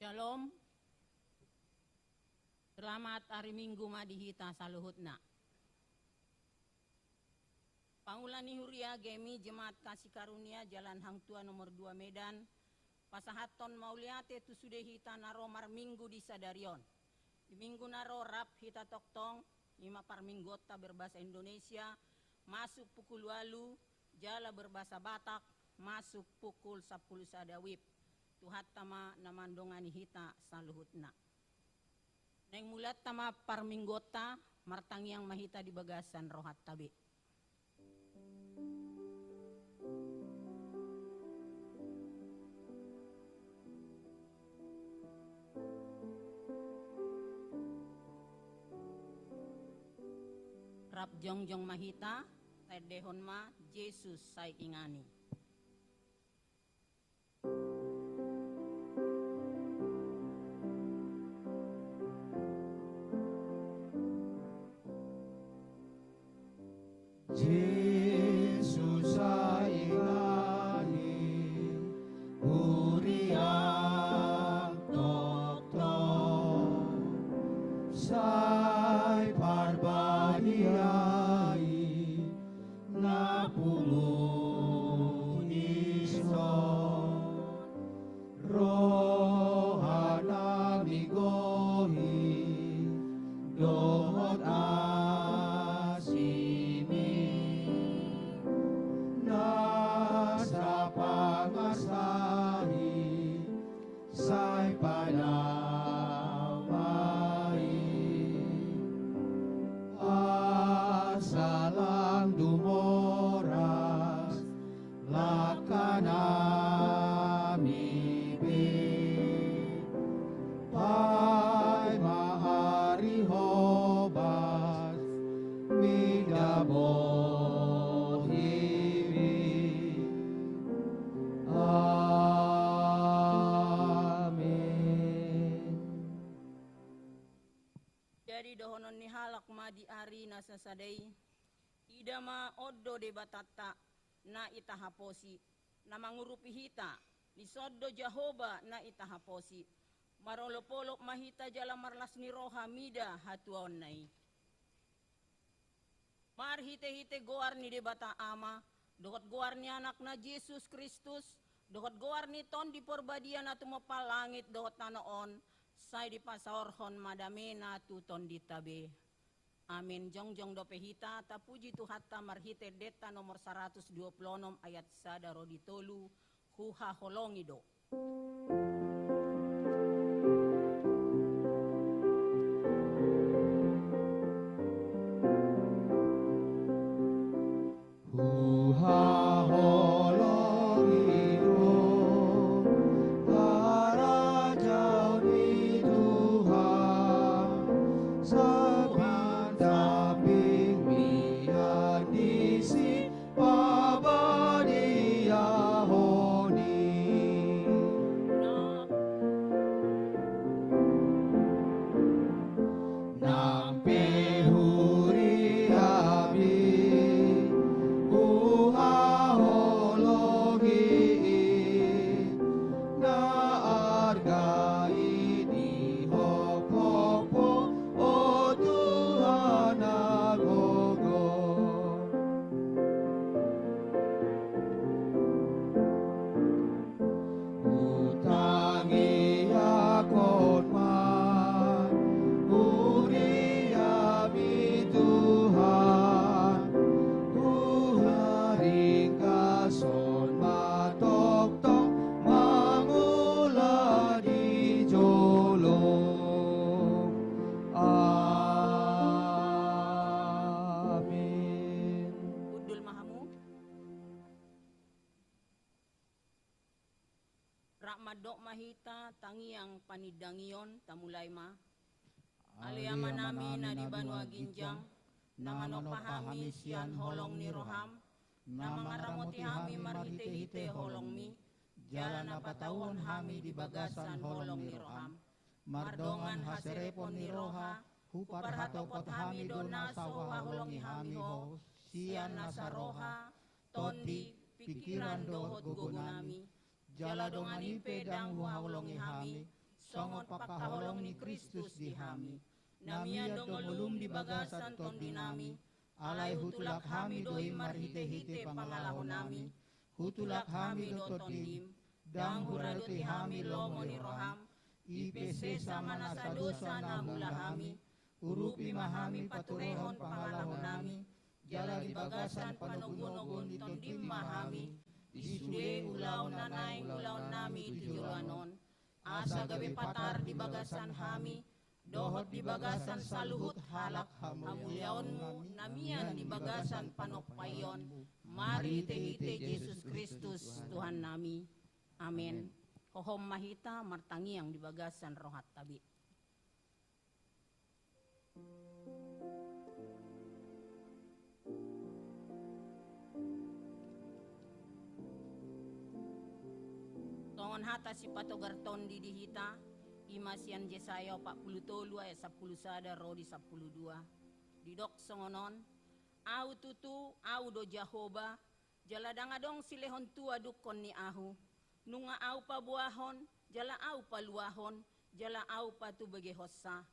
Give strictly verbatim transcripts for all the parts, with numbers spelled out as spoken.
Shalom. Selamat ari Minggu ma di hita saluhutna. Pangula ni huria GMI Jemaat Kasih Karunia Jalan Hang Tuah nomor dua Medan, pasahathon mauliate tu sude hita na ro marminggu di sadari on. Di minggu na ro rap hita tongtong, ima parmingguonta berbahasa Indonesia, masuk pukul ualu, jala berbahasa Batak, masuk pukul sampulu sada WIB. Tuhanta ma na mandongani hita saluhutna. Naeng mulanta ma parmingguonta, martangiang ma hita di bagasan rohanta be. Rap jongjong ma hita, taendehon ma Jesus sai ingani. Jesus sai ingani, huriaM tongtong sai parbadiai, na pungu dison, rohanami gohi dohot asimi, na sapangasahi sai padao ma i. Asa lang dumoras langkanami be, paima ari hobas mida bohimi. Amen. Jadi dohonon ni halak ma di ari na sasada i, ida ma, on do Debatanta na itahaposi, na mangurupi hita, dison do Jahowa na itahaposi. Marolopolop ma hita jala marlas ni roha mida hatuaonna i. Marhitehite goar ni Debata Ama, dohot goar ni Anakna Jesus Kristus, dohot goar ni Tondi Porbadia na tumompa langit dohot tano on, sai dipasaorhon ma damena tu tondinta be. Amen. Jongjong dope hita, tapuji Tuhanta marhite endenta nomor saratus dua pulu onom ayat sada ro di tolu, Huhaholongi do. Huhaholongi do harajaon ni Tuhan, samping-samping mian disi pabadiahon i. Nang pe huriami huhaholongi i, na arga i dihophop Ho, o Tuhan na gogo. Hutangiangkon ma huriami Tuhan, huharingkashon ma tongtong mangula di jolo. Amen. Hundul ma hamu. Rap mandok ma hita tangiang panindangion, tamulai ma. Ale Amanami na di banua ginjang, na manompa hami sian holong ni roham, na mangaramoti hami marhitehite holongmi, jala na patauhon hami di bagasan holong ni roham. Mardongan haserepon ni roha, huparhatopot hami do na so huhaholongi hami ho, sian nasa roha, tondi, pingkiran dohot gogonami, jala dongan i pe ndang huhaholongi hami, songon pangkaholong ni Kristus di hami. Na mian do ngolum di bagasan tondinami, alai hutulak hami do i marhitehite pangalahonami. Hutulak hami do tondim, ndang huradoti hami lomo ni roham, i pe sesa ma nasa dosa na huula hami. Urupi ma hami paturehon pangalahonami, jala di bagasan panogunogu ni tondim ma hami, di sude ulaon na naeng ulaonnami tu joloan on. Asa gabe patar di bagasan hami, dohot di bagasan saluhut halak, hamuliaonmu na mian di bagasan panompaionmu, marhitehite Jesus Kristus Tuhannami. Amen. Hohom ma hita martangiang di bagasan rohanta be. Songon hata sipatogar tondi di hita, i ma sian Jesaya opat pulu tolu ayat sampulu sada ro di sampulu dua. Didok songon on: Ahu tutu, Ahu do Jahowa, jala ndang adong silehon tua dungkon ni Ahu. Nunga Ahu paboahon, jala Ahu paluahon, jala Ahu patubegehonsa.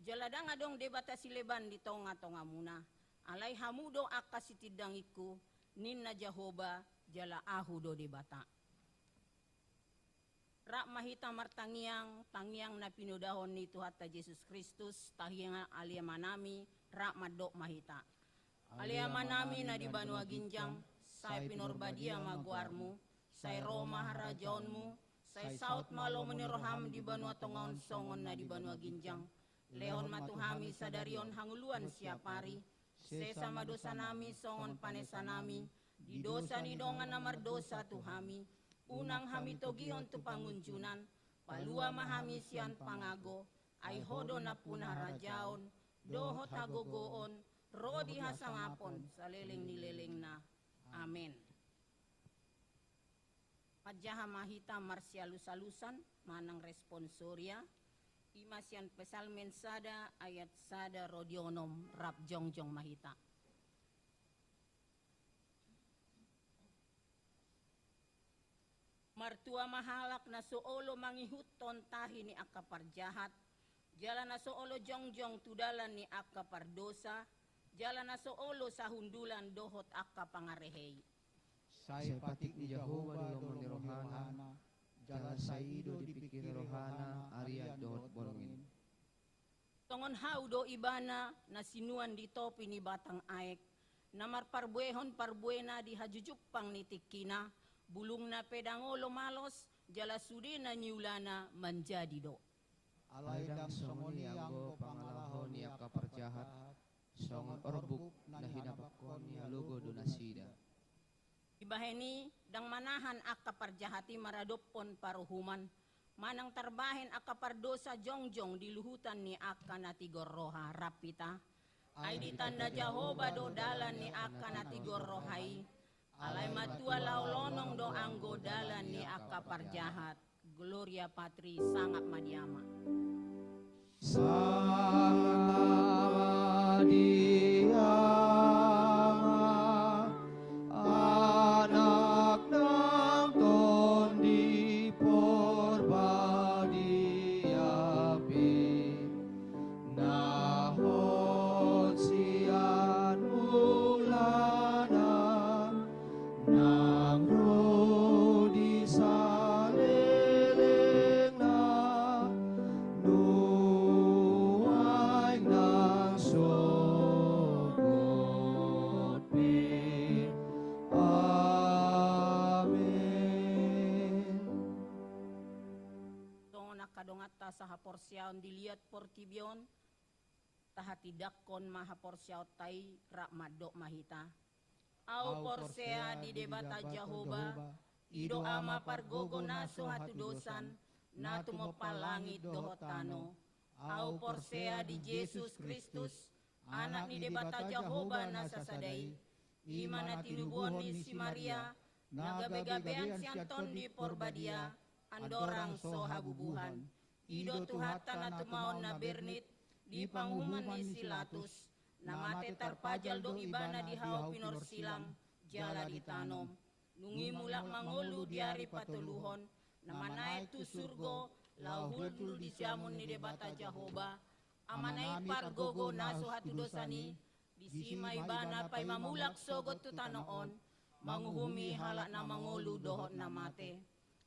Jala ndang adong debata sileban di tongatongamuna. Alai hamu do angka sitindangingku, ninna Jahowa, jala Ahu do Debata. Rap ma hita martangiang, tangiang na pinodahon ni Tuhanta Jesus Kristus, tangiang Ale Amanami, rap mandok ma hita. Ale Amanami na di banua ginjang, sai pinorbadia ma goarmu, sai ro ma harajaonmu, sai saut ma lomo ni roham di banua tonga on songon na di banua ginjang. Lehon ma tu hami sadari on hangoluan siapari, sesa ma dosanami songon panesanami di dosa ni dongan na mardosa tu hami. Unang hami togihon tu pangunjunan, palua ma hami sian pangago, ai Ho do nampuna harajaon, dohot hagogoon, ro di hasangapon saleleng ni lelengna. Amen. Manjaha ma hita marsialusalusan manang responsoria, i ma sian Psalmen sada ayat sada ro di onom, rap jongjong ma hita. Martua ma halak na so olo mangihuthon tahi ni angka parjahat, jala na so olo jongjong tu dalan ni angka pardosa, jala na so olo sahundulan dohot angka pangarehei. Sai patik ni Jahowa do lomo ni rohana, jala sai i do dipingkiri rohana arian dohot borngin. Songon hau do Ibana na sinuan di topi ni batang aek, na marparbuehon parbuena di hajujumpang ni tingkina, bulungna pe ndang olo malos, jala sude na niulana manjadi do. Alai ndang songon i anggo pangalaho ni angka parjahat, songon orbuk na hinapakhon ni halogo do nasida. Dibahen i, ndang manahan angka parjahat i maradophon paruhuman, manang tarbahen angka pardosa jongjong di luhutan ni angka na tigor roha. Rap hita. Ai ditanda Jahowa do dalan ni angka na tigor roha i, alai matua laho lonong do anggo dalan ni angka parjahat. Gloria Patri, sangap ma di Ama. Sangap ma di Ama, Anak nang Tondi Porbadia pe, na hot sian mulana, nang ro di salelengna, nuaeng nang sogot pe. Amen. Songon angka donganta sahaporseaon di liat portibi on, tahatindangkon ma haporseaonta i, rap mandok ma hita. Ahu porsea di Debata Jahowa, i do Ama pargogo na so hatudosan, na tumompa langit dohot tano. Ahu porsea di Jesus Kristus, Anak ni Debata Jahowa na sasada i, i ma na tinubuhon ni si Maria, na gabegabean sian Tondi Porbadia, andorang so habubuhan. I do Tuhanta na tumaon na bernit di panguhuman ni si Latus, na mate tarpajal do Ibana di hau pinorsilang, jala ditanom. Dung i mulak mangolu di ari patoluhon, na manaek tu surgo, laho hundul di jamun ni Debata Jahowa, Amana i pargogo na so hatudosan i, disi ma ibana paima mulak sogot tu tano on, manguhumi halak na mangolu dohot na mate.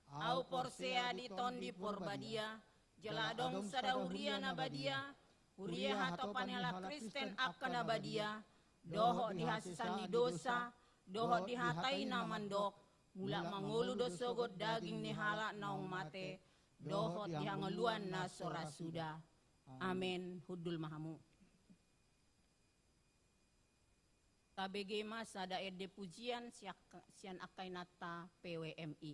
Ahu porsea di Tondi Porbadia, jala adong sada huria na badia, huria hatopan ni halak Kristen angka na badia, dohot di hasesaan ni dosa, dohot di hata i na mandok, mulak mangolu do sogot daging ni halak naung mate, dohot di hangoluan na so ra suda. Amen. Hundul ma hamu. Tabege ma sada ende pujian siak-, sian angka inanta P W M I.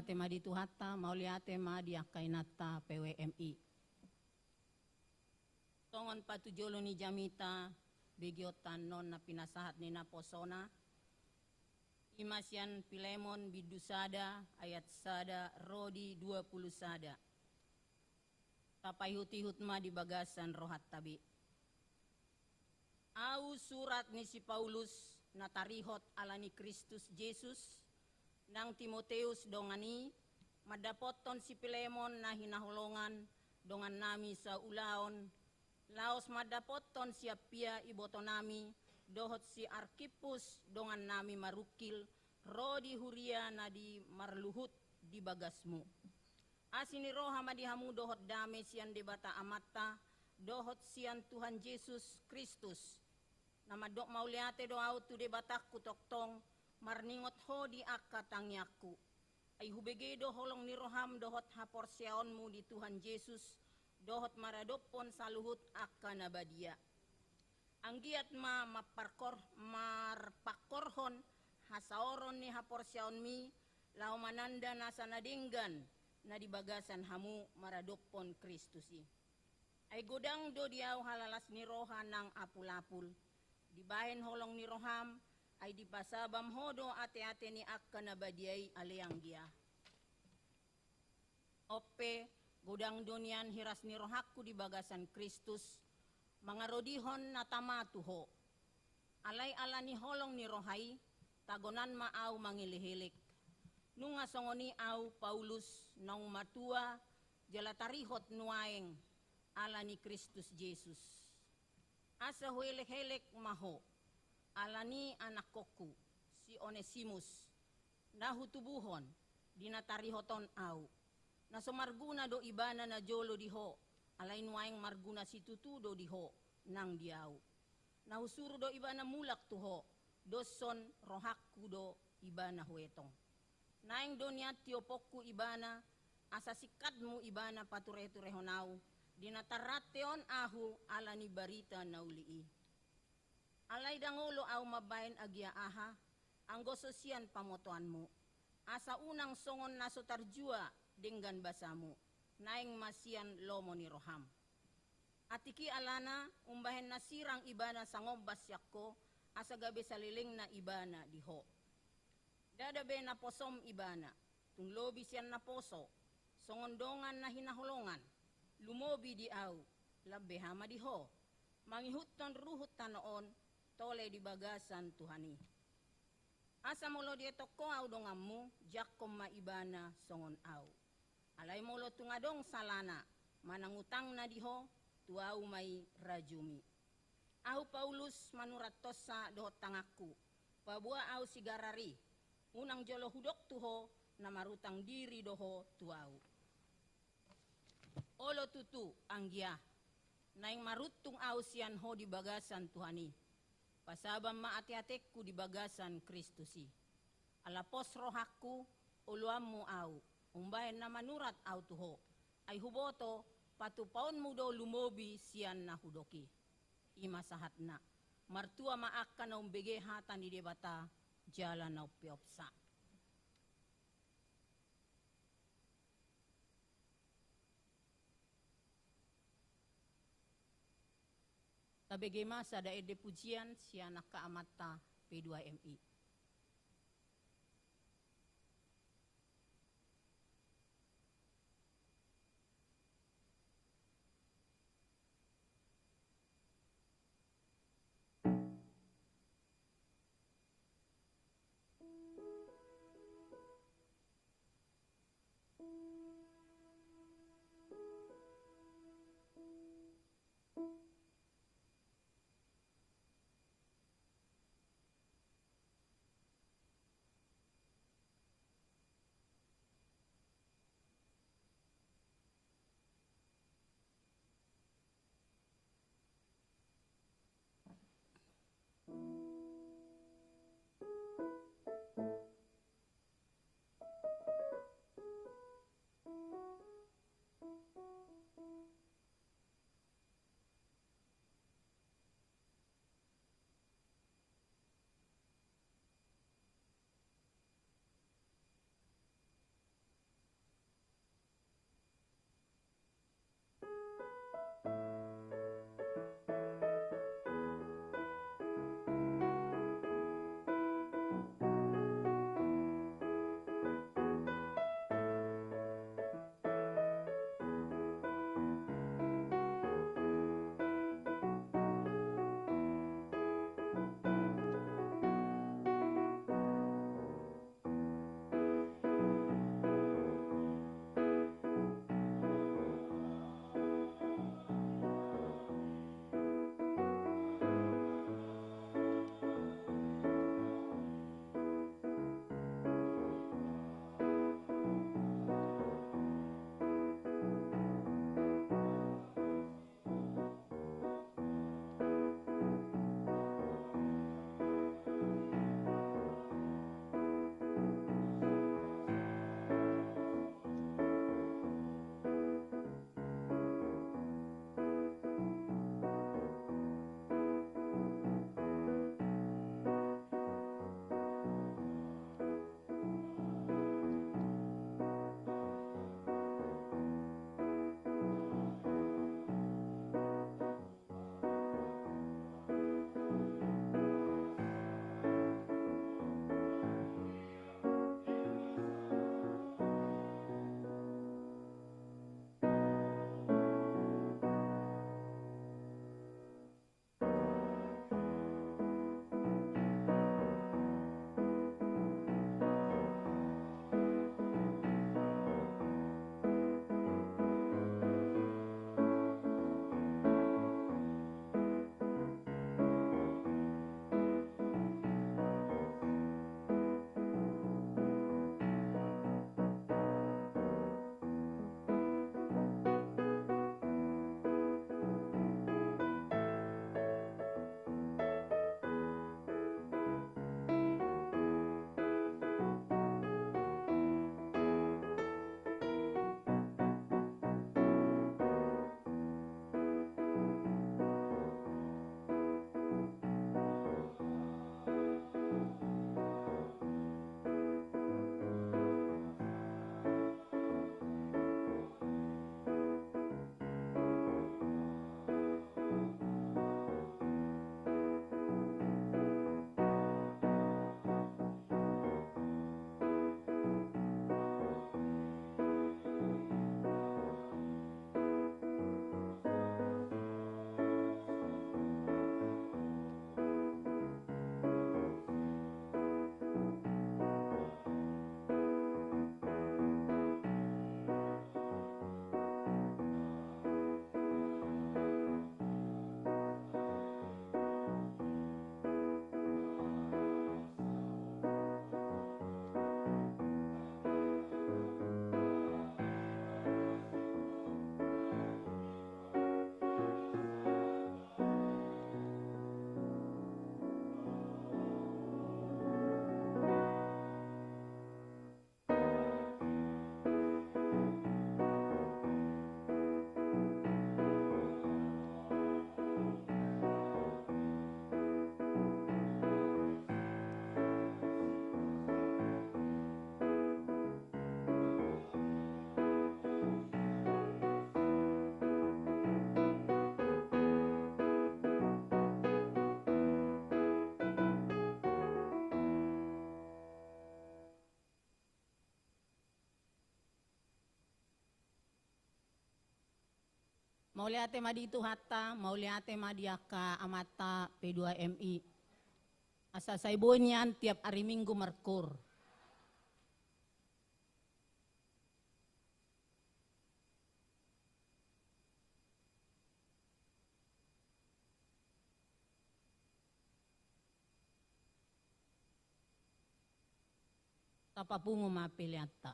Mauliate ma di Tuhanta, mauliate ma di angka inanta P W M I. Songon patujolo ni jamita, begeonta annon na pinasahat ni naposona, i ma sian Pilemon bindu sada ayat sada ro di dua pulu sada. Tapaihut-ihut ma di bagasan rohanta be. Ahu surat ni si Paulus, na tarihot ala ni Kristus Jesus, nang Timoteus dongan i, mandapothon si Pilemon na hinaholongan, dongannami saulaon, laos mandapothon si Appia ibotonami, dohot si Arkippus dongannami marungkil, ro di huria na di marluhut di bagasmu. Asi ni roha ma di hamu dohot dame sian Debata Amanta, dohot sian Tuhan Jesus Kristus. Na mandok mauliate do ahu tu Debatangku tongtong, marningot ho di angka tangiangku. Ai hubege do holong ni roham dohot haporseaonmu di Tuhan Jesus, dohot maradophon saluhut angka na badia. Anggiat ma mamparkor-, marpangkorhon hasaoron ni haporseaonmi, laho mananda nasa na denggan na di bagasan hamu maradophon Kristus i. Ai godang do di ahu halalas ni roha nang apul-apul, dibahen holong ni roham, ai dipasabam ho do ate-ate ni angka na badia i, ale anggia. On pe, godang do nian hiras ni rohangku di bagasan Kristus, mangarodihon na tama tu ho. Alai ala ni holong ni roha i, tagonan ma ahu mangelekelek. Nunga songon i ahu Paulus, naung matua, jala tarihot nuaeng, ala ni Kristus Jesus. Asa huelekelek ma ho, ala ni anakkonku, si Onesimus, na hutubuhon, di na tarihot on ahu. Na so marguna do ibana najolo di ho, alai nuaeng marguna situtu do di ho, nang di ahu. Na husuru do ibana mulak tu ho, doshon rohangku do ibana huetong. Naeng do nian tioponku ibana, asa singkatmu ibana pature-turehon ahu, di na tarrante on ahu ala ni barita na uli i. Alai ndang olo ahu mambahen agia aha, anggo so sian pamotoanmu. Asa unang songon na so tarjua denggan basamu, naeng ma sian lomo ni roham. Atik i alana, umbahen na sirang ibana sangombas sian ho, asa gabe salelengna ibana di ho. Ndada be naposom ibana, tung lobi sian naposo, songon dongan na hinaholongan, lumobi di ahu, lam beha ma di ho, mangihuthon ruhut tano on, tole di bagasan Tuhan i. Asa molo dietong ho ahu donganmu, jangkon ma ibana songon ahu. Alai molo tung adong salana, manang utangna di ho, tu ahu ma i rajumi. Ahu Paulus manurathonsa dohot tanganku, paboa ahu sigarar i, unang jolo hudok tu ho, na marutang diri do ho tu ahu. Olo tutu, anggia, naeng maruntung ahu sian ho di bagasan Tuhan i. Pasabam ma ate-atengku di bagasan Kristus i. Ala pos rohangku, oloanmu ahu, umbahen na manurat ahu tu ho. Ai huboto, patupaonmu do lumobi sian na hudok i. I ma sahatna. Martua ma angka na umbege hata ni Debata, jala na umpeopsa. Tabege ma sada ende pujian sian angka amanta P dua M I. Mauliate ma di Tuhanta, mauliate ma di angka amanta P dua M I. Asa sai boi nian tiap ari Minggu markoor. Tapapungu ma peleanta.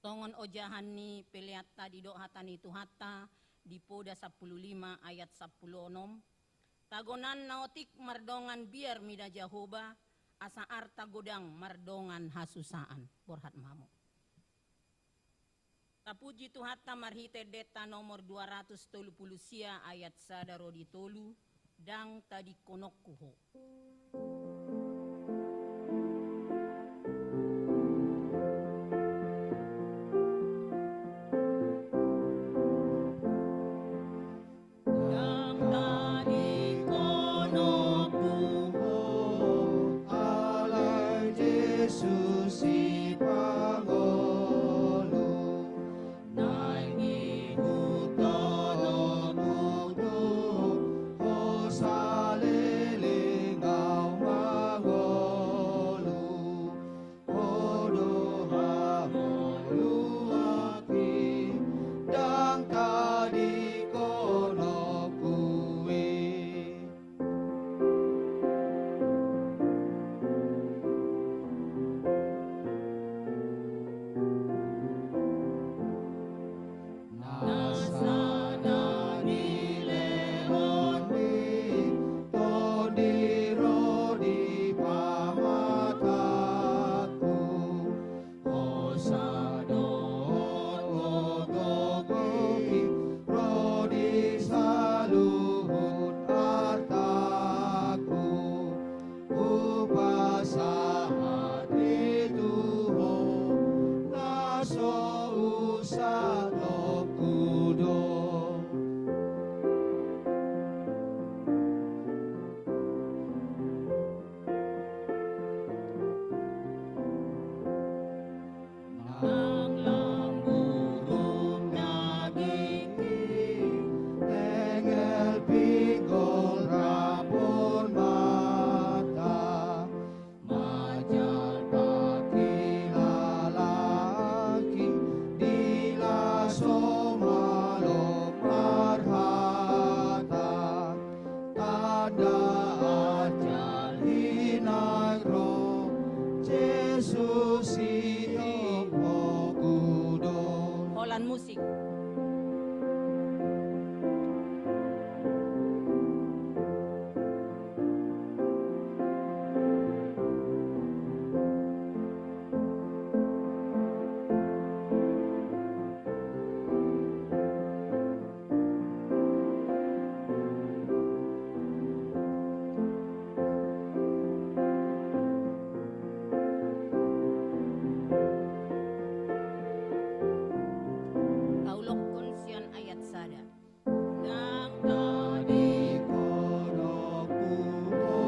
Songon ojahan ni peleanta didok hata ni Tuhanta di Poda sampulu lima ayat sampulu onom, tagonan na otik mardongan biar mida Jahowa, asa arta godang mardongan hasusaan. Borhat ma hamu. Tapuji Tuhanta marhite endenta nomor dua ratus tolu pulu sia ayat sada ro di tolu, ndang tadingkononku ho. Ndang tadingkononku ho, alai Jesus Sipangolu, naeng ihuthononku do ho saleleng au mangolu. Ho do hamoluanki, ndang tadingkononku i. Nasa na nilehon ni Tondi ro di pamatangku, hosa dohot gogongki ro di saluhut artangku. Hupasahat i tu Ho na so usatonku do. Nang lam buruk dagingki, tengel pinggol rap on mata, manjal pangkilalangki, di laos ho malo marhata. Tanda anjal hinaing ro, Jesus i tonggoku do. Holan musik. Taulakhon sian ayat sada. Ndang tadingkononku ho,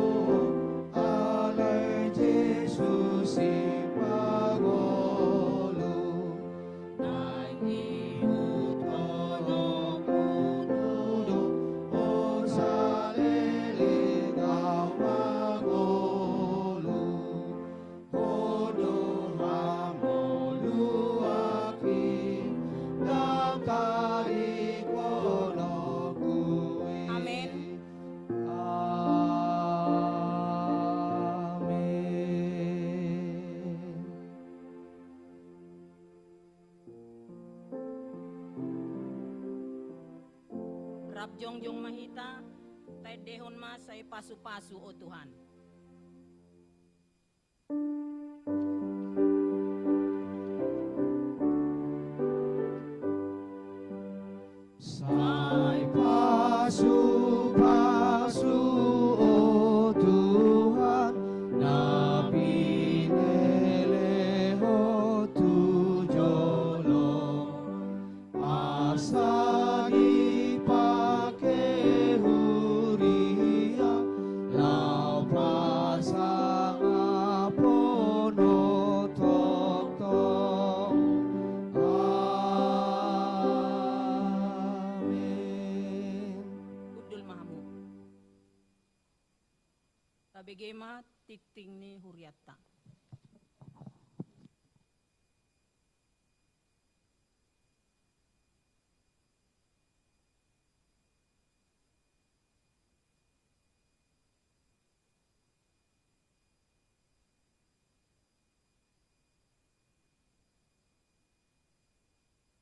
alai Jesus i pangolu. Naeng ihuthononku do ho saleleng au mangolu. Ho do hamoluanki, ndang tadingkononku i. Amen. Amen. Rap jongjong ma hita, taendehon ma sai pasupasu, o Tuhan. Sai pasupasu, o Tuhan, na pinelehon tu jo Bege ma tingting ni hurianta.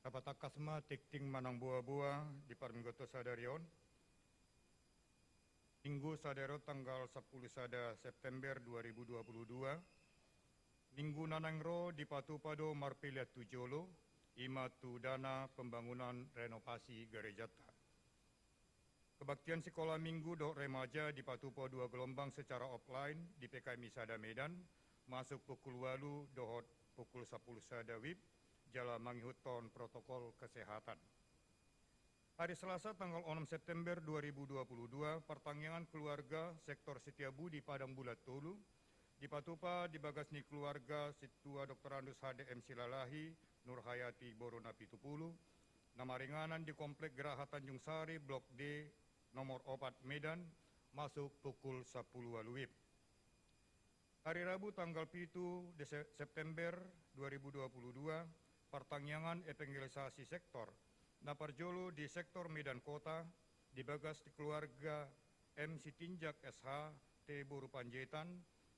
Tapatangkas ma tingting manang boaboa di parmingguanta sadari on. Minggu sadari on tanggal sampulu sada September dua ribu dua puluh dua, Minggu na naeng ro dipatupa do marpelean tu jolo, i ma tu dana pembangunan renovasi garejanta. Kebaktian sikola minggu dohot remaja dipatupa dua gelombang secara offline di P K M I Sada Medan, masuk pukul ualu dohot pukul sampulu sada wib, jala mangihuthon protokol kesehatan. Hari Selasa tanggal onom September dua ribu dua puluh dua, partangiangan keluarga sektor Setiabudi Padang Bulan Tolu, dipatupa di bagas ni keluarga Sintua Doktorandus H D M Silalahi Nurhayati boru na pitu pulu, na maringanan di Komplek Geraha Tanjung Sari Blok D nomor opat Medan, masuk pukul sampulu ualu wib. Hari Rabu tanggal pitu Dese-, September dua ribu dua puluh dua, partangiangan evangelisasi sektor na parjolo di sektor Medan Kota, di bagas di keluarga M Sitinjak S H T boru Panjaitan,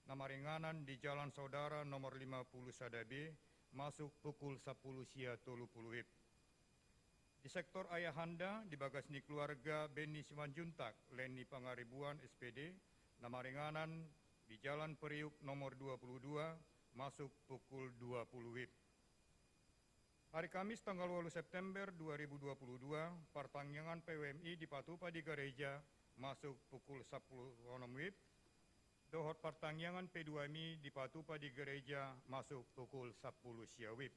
na maringanan di Jalan Saudara nomor lima puluh sada B, masuk pukul sampulu sia tolu pulu wib. Di sektor ayahanda, di bagas ni keluarga Benny Simanjuntak, Leni Pangaribuan S P D, na maringanan di Jalan Periuk nomor dua puluh dua, masuk pukul dua puluh wib. Hari Kamis tanggal ualu September dua ribu dua puluh dua, partangiangan P W M I dipatupa di gareja, masuk pukul sampulu onom wib, dohot partangiangan P dua M I dipatupa di gareja, masuk pukul sampulu sia wib.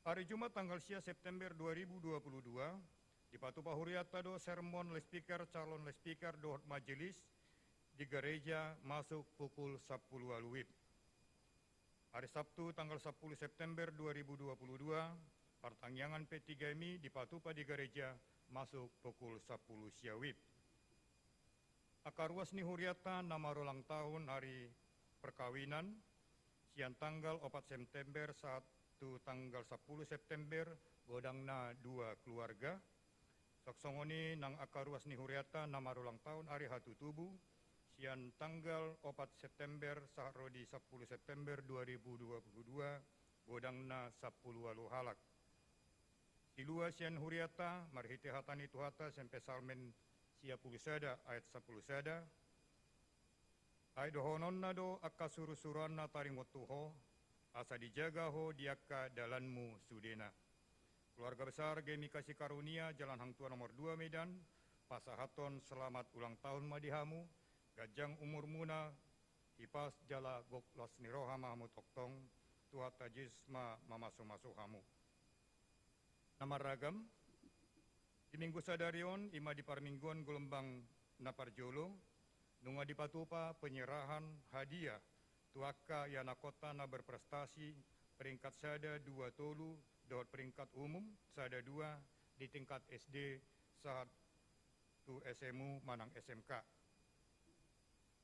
Hari Jumat tanggal sia September dua ribu dua puluh dua, dipatupa hurianta do sermon, loudspeaker, calon loudspeaker dohot majelis di gareja, masuk pukul sampulu ualu wib. Hari Sabtu tanggal sampulu September dua ribu dua puluh dua, partangiangan P tiga M I dipatupa di gareja, masuk pukul sampulu sia wib. Angka ruas ni hurianta na marulang tahun hari perkawinan, sian tanggal opat September sahat tu tanggal sampulu September, godangna dua keluarga. Songon i nang angka ruas ni hurianta na marulang tahun hari hatutubu, sian tanggal opat September sahat ro di sampulu September dua ribu dua puluh dua, godangna sampulu ualu halak. Silua sian hurianta, marhite hata ni Tuhanta sian Psalmen sia pulu sada ayat sampulu sada, ai dohononna do angka surusuruanna taringot tu ho, asa dijaga ho di angka dalanmu sudena. Keluarga besar GMI Kasih Karunia, Jalan Hang Tuah nomor dua Medan, pasahathon selamat ulang tahun ma di hamu, ganjang umurmuna, hipas jala gok las ni roha ma hamu tongtong, Tuhanta Jesus ma mamasumasu hamu. Na marragam, di minggu sadari on, i ma di parmingguan gelombang na parjolo, nunga dipatupa penyerahan hadiah tu angka ianakhonta na berprestasi peringkat sada, dua, tolu, dohot peringkat umum sada, dua di tingkat S D sahat tu S M U manang S M K.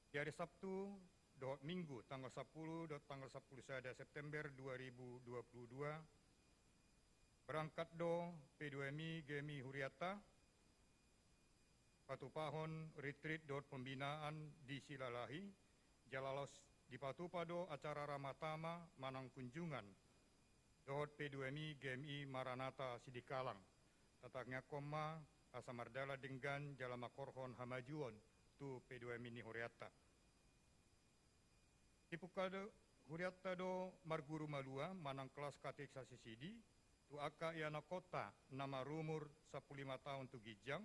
Di hari Sabtu dohot Minggu, tanggal sampulu dohot tanggal sampulu sada September dua ribu dua puluh dua, berangkat do P dua M I GMI hurianta, patupahon retreat dohot pembinaan di Silalahi, jala laos dipatupa do acara ramatama manang kunjungan dohot P dua M I GMI Maranatha Sidikalang. Tatangiangkon ma asa mardalan denggan jala mangkorhon hamajuon tu P dua M I ni hurianta. Dipungka do hurianta do marguru malua manang kelas katekisasi sidi tu angka ianakhonta na marumur sampulu lima taon tu ginjang.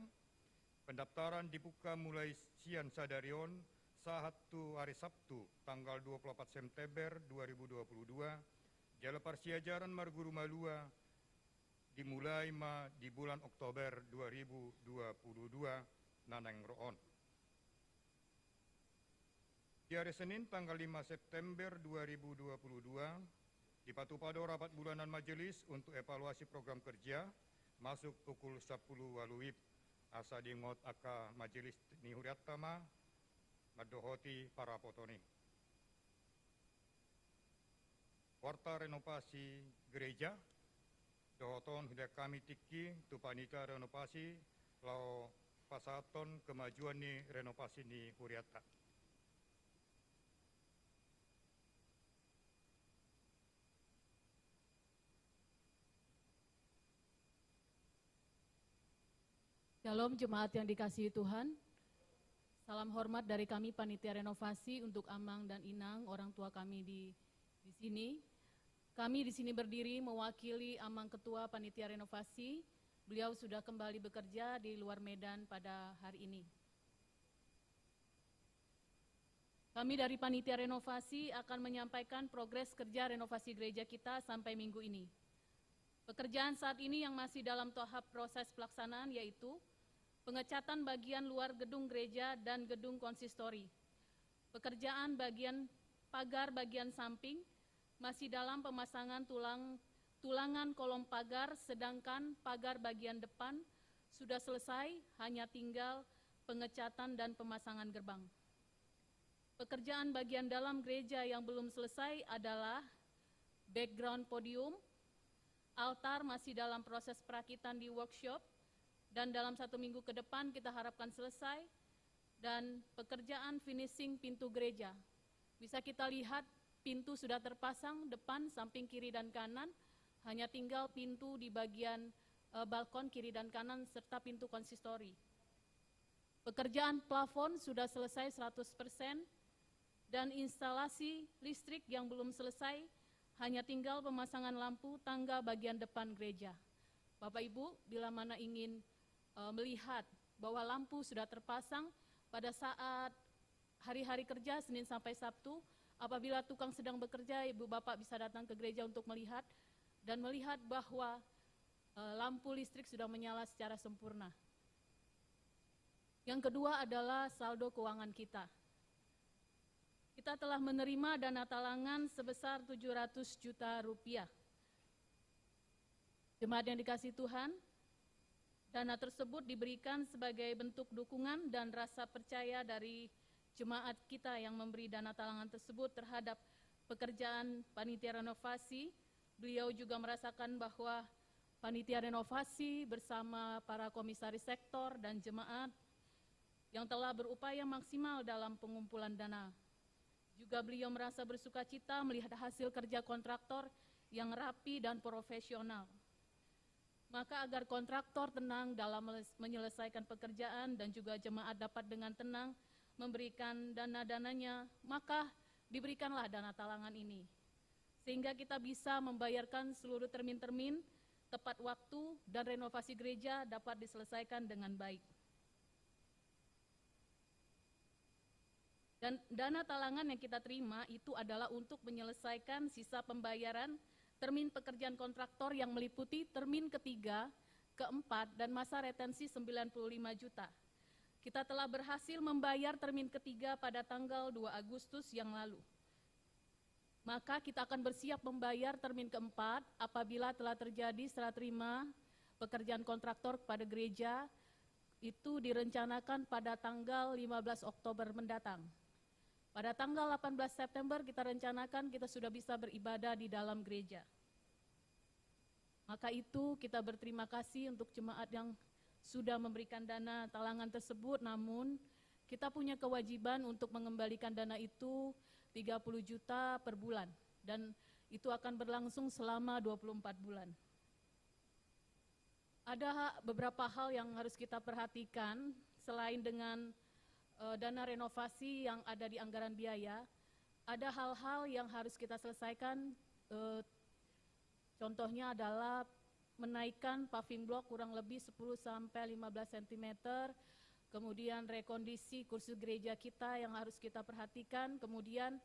Pendaftaran dipungka mulai sian sadari on sahat tu hari Sabtu tanggal dua puluh opat September dua ribu dua puluh dua, jala parsiajaran marguru malua dimulai ma di bulan Oktober dua ribu dua puluh dua na naeng ro on. Di hari Senin tanggal lima September dua ribu dua puluh dua, dipatupa do rapat bulanan majelis untuk evaluasi program kerja, masuk pukul sampulu ualu wib. Asa diingot angka majelis ni hurianta ma, mandohoti parapoton i. Warta renovasi gereja, dohot on hulean hami tingki tu panitia renovasi laho pasahathon kemajuan ni renovasi ni hurianta. Shalom, jemaat yang dikasihi Tuhan. Salam hormat dari kami, Panitia Renovasi, untuk Amang dan Inang, orang tua kami di, di sini. Kami di sini berdiri mewakili Amang Ketua Panitia Renovasi. Beliau sudah kembali bekerja di luar Medan pada hari ini. Kami dari Panitia Renovasi akan menyampaikan progres kerja renovasi gereja kita sampai minggu ini. Pekerjaan saat ini yang masih dalam tahap proses pelaksanaan yaitu pengecatan bagian luar gedung gereja dan gedung konsistori. Pekerjaan bagian pagar bagian samping masih dalam pemasangan tulang, tulangan kolom pagar, sedangkan pagar bagian depan sudah selesai, hanya tinggal pengecatan dan pemasangan gerbang. Pekerjaan bagian dalam gereja yang belum selesai adalah background podium, altar masih dalam proses perakitan di workshop, dan dalam satu minggu ke depan kita harapkan selesai, dan pekerjaan finishing pintu gereja. Bisa kita lihat pintu sudah terpasang, depan, samping, kiri, dan kanan, hanya tinggal pintu di bagian, eh, balkon kiri dan kanan, serta pintu konsistori. Pekerjaan plafon sudah selesai seratus persen, dan instalasi listrik yang belum selesai, hanya tinggal pemasangan lampu tangga bagian depan gereja. Bapak Ibu, bila mana ingin, eh, melihat bahwa lampu sudah terpasang pada saat hari-hari kerja, Senin sampai Sabtu, apabila tukang sedang bekerja, Ibu Bapak bisa datang ke gereja untuk melihat dan melihat bahwa, eh, lampu listrik sudah menyala secara sempurna. Yang kedua adalah saldo keuangan kita. Kita telah menerima dana talangan sebesar tujuh ratus juta rupiah. Jemaat yang dikasihi Tuhan, dana tersebut diberikan sebagai bentuk dukungan dan rasa percaya dari jemaat kita yang memberi dana talangan tersebut terhadap pekerjaan panitia renovasi. Beliau juga merasakan bahwa panitia renovasi bersama para komisaris sektor dan jemaat yang telah berupaya maksimal dalam pengumpulan dana. Juga beliau merasa bersukacita melihat hasil kerja kontraktor yang rapi dan profesional. Maka agar kontraktor tenang dalam meles-, menyelesaikan pekerjaan dan juga jemaat dapat dengan tenang memberikan dana-dananya, maka diberikanlah dana talangan ini. Sehingga kita bisa membayarkan seluruh termin-termin tepat waktu dan renovasi gereja dapat diselesaikan dengan baik. Dan dana talangan yang kita terima itu adalah untuk menyelesaikan sisa pembayaran termin pekerjaan kontraktor yang meliputi termin ketiga, keempat, dan masa retensi sembilan puluh lima juta. Kita telah berhasil membayar termin ketiga pada tanggal dua Agustus yang lalu. Maka kita akan bersiap membayar termin keempat apabila telah terjadi serah terima pekerjaan kontraktor kepada gereja, itu direncanakan pada tanggal lima belas Oktober mendatang. Pada tanggal delapan belas September kita rencanakan kita sudah bisa beribadah di dalam gereja. Maka itu, kita berterima kasih untuk jemaat yang sudah memberikan dana talangan tersebut, namun kita punya kewajiban untuk mengembalikan dana itu tiga puluh juta per bulan, dan itu akan berlangsung selama dua puluh empat bulan. Ada ha-, beberapa hal yang harus kita perhatikan selain dengan, eh, dana renovasi yang ada di anggaran biaya, ada hal-hal yang harus kita selesaikan, eh, Contohnya adalah menaikkan paving block kurang lebih sepuluh sampai lima belas sentimeter, kemudian rekondisi kursus gereja kita yang harus kita perhatikan, kemudian,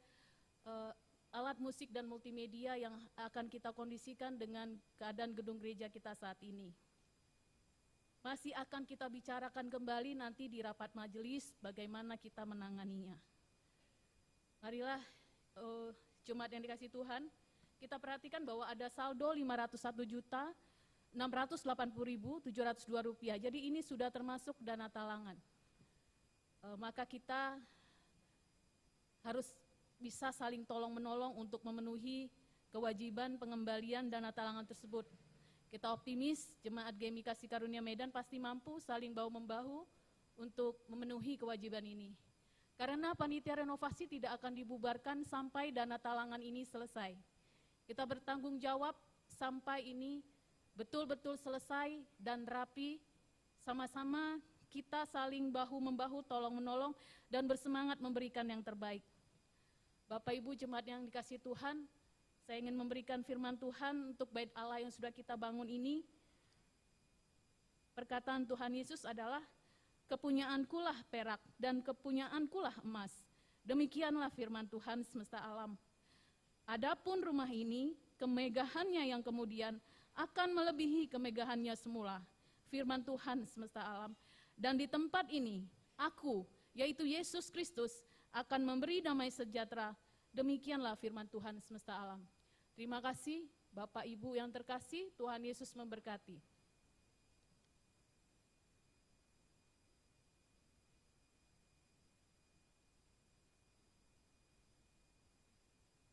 eh, alat musik dan multimedia yang akan kita kondisikan dengan keadaan gedung gereja kita saat ini. Masih akan kita bicarakan kembali nanti di rapat majelis bagaimana kita menanganinya. Marilah, eh, jemaat yang dikasihi Tuhan, kita perhatikan bahwa ada saldo lima ratus satu juta enam ratus delapan puluh ribu tujuh ratus dua rupiah. Jadi ini sudah termasuk dana talangan. Eh, maka kita harus bisa saling tolong-menolong untuk memenuhi kewajiban pengembalian dana talangan tersebut. Kita optimis, Jemaat G M I Kasih Karunia Medan pasti mampu saling bahu-membahu untuk memenuhi kewajiban ini. Karena panitia renovasi tidak akan dibubarkan sampai dana talangan ini selesai. Kita bertanggung jawab sampai ini betul-betul selesai dan rapi. Sama-sama kita saling bahu-membahu, tolong-menolong, dan bersemangat memberikan yang terbaik. Bapak Ibu jemaat yang dikasihi Tuhan, saya ingin memberikan firman Tuhan untuk bait Allah yang sudah kita bangun ini. Perkataan Tuhan Yesus adalah, "Kepunyaankulah perak dan kepunyaankulah emas." Demikianlah firman Tuhan semesta alam. "Adapun rumah ini, kemegahannya yang kemudian akan melebihi kemegahannya semula." Firman Tuhan semesta alam. "Dan di tempat ini, Aku, yaitu Yesus Kristus, akan memberi damai sejahtera." Demikianlah firman Tuhan semesta alam. Terima kasih, Bapak Ibu yang terkasih, Tuhan Yesus memberkati.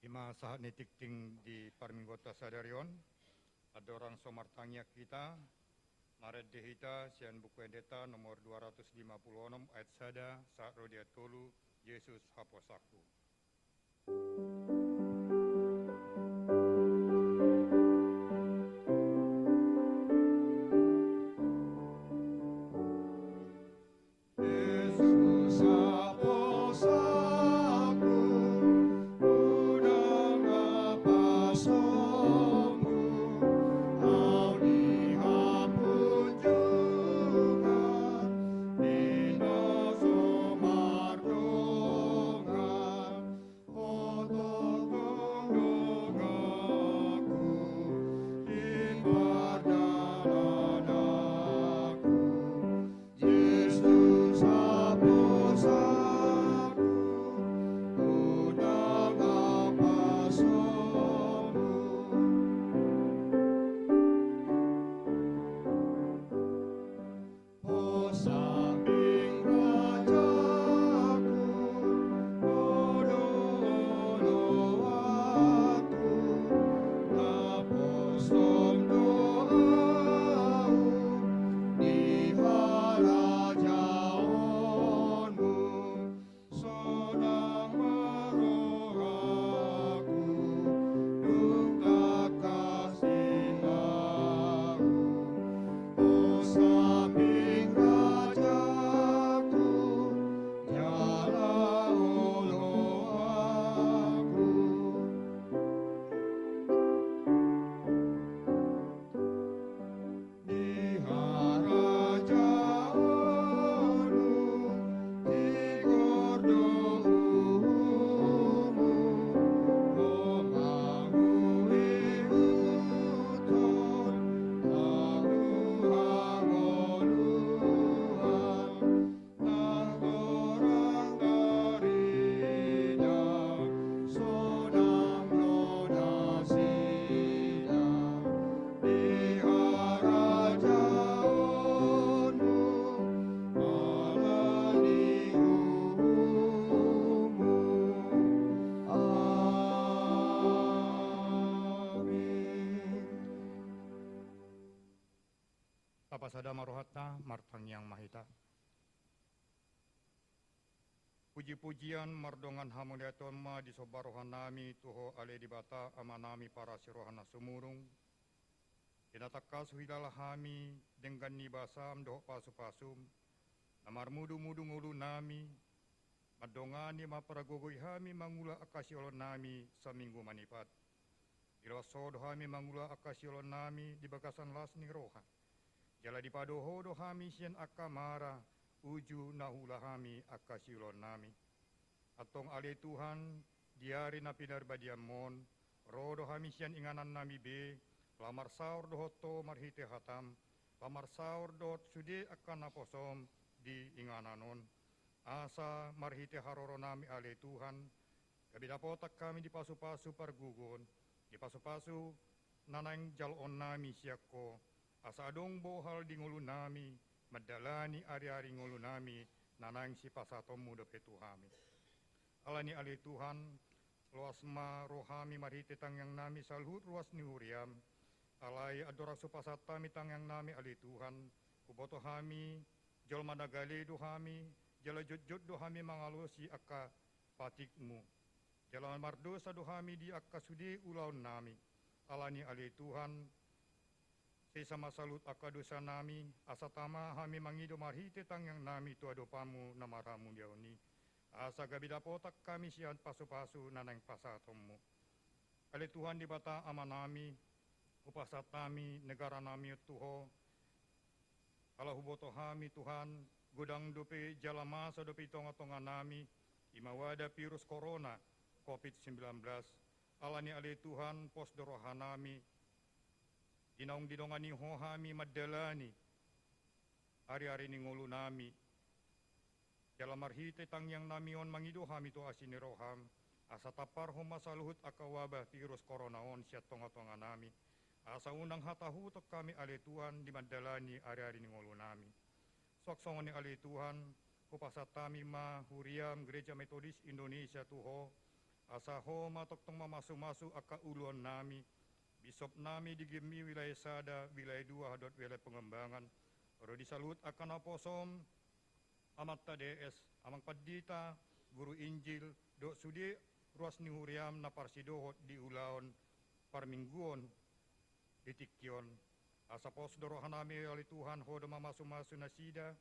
I ma sahat ni tingting di parmingguonta sadari on, andorang so martangiang hita, marende hita sian Buku Endenta nomor dua ratus lima puluh onom ayat sada sahat ro di ayat tolu, Jesus haposanku. Jesus haposanku, hudang haposanmu, au di hapunjungan, di na so mardongan. Otong donganku, di pardalanan aku, Jesus haposanku, hudang haposanmu. Pos sambing rajaku, olo-oloanku, naposom do ahu di harajaonmu. Sonang ma rohaku, dung tangkas di ahu, pos sambing rajaku, jala oloanku. Di harajaonmu tigor do uhummu, rohamu ihuthon ahu hangoluan. Nang torang garida, sonang do nasida di harajaonmu, ala ni uhummu. Amin. Tapasada ma rohanta, martangiang ma hita. Puji-pujian mardongan hamuliateon ma disomba rohanami tu Ho ale Debata, Amanami parasi roha na sumurung, di na tangkas huhilala hami denggan ni basam dohot pasupasum, na marmudumudu ngolunami, mandongani, mampargogoi hami mangula angka siolonnami saminggu manipat. Di loas Ho do hami mangula angka siolonnami di bagasan las ni roha. Jala dipado Ho do hami sian angka mara, uju na huula hami angka siolonnami. Antong ale Tuhan, di ari na pinarbadianmon, ro do hami sian inganannami be, laho marsaor dohot Ho marhite hatam, laho marsaor dohot sude angka naposom di inganan on. Asa marhite haroronami ale Tuhan, gabe dapotan hami di pasupasu parguguon, di pasupasu na naeng jaloonnami sian Ho, asa adong bohal di ngolunami, mandalani ariari ngolunami, na naeng sipasahatonmu dope tu hami. Alani ale Tuhan, loas ma rohami marhite tangiangnami saluhut ruas ni huriam. Alai andorang so pasahat hami tangiangnami ale Tuhan, huboto hami, jolma na gale do hami, jala jotjot do hami mangalosi angka patikmu. Jala mardosa do hami di angka sude ulaonnami. Alani ale Tuhan, sesa ma saluhut angka dosanami, asa tama hami mangido marhite tangiangnami tu adopanmu na marhamuliaon i. Asa gabe dapotan hami sian pasupasu na naeng pasahatonmu. Ale Tuhan Debata Amanami, hupasahat hami negaranami on tu Ho, ala huboto hami Tuhan, godang dope jala masa dope i tongatonganami, i ma wada virus corona, covid sembilan belas. Alani ale Tuhan, pos do rohanami, di naung didongani Ho hami mandalani ariari ni ngolunami. Jala marhite tangiangnami on mangido hami tu asi ni roham, asa tamparhon ma saluhut angka wabah virus corona on sian tongatonganami, asa unang hatahuton hami ale Tuhan di mandalani ariari ni ngolunami. Suang songon i ale Tuhan, hupasahat hami ma huriam Gereja Metodis Indonesia tu Ho, asa Ho ma tongtong mamasumasu angka uluannami, bisopnami di Gemmi wilayah sada, wilayah dua dohot wilayah pengembangan, ro di saluhut angka naposom, amanta D S, amang pandita, guru Injil, dohot sude ruas ni huriam na parsidohot di ulaon parmingguon di tingki on. Asa pos do rohanami ale Tuhan, Ho do mamasumasu nasida,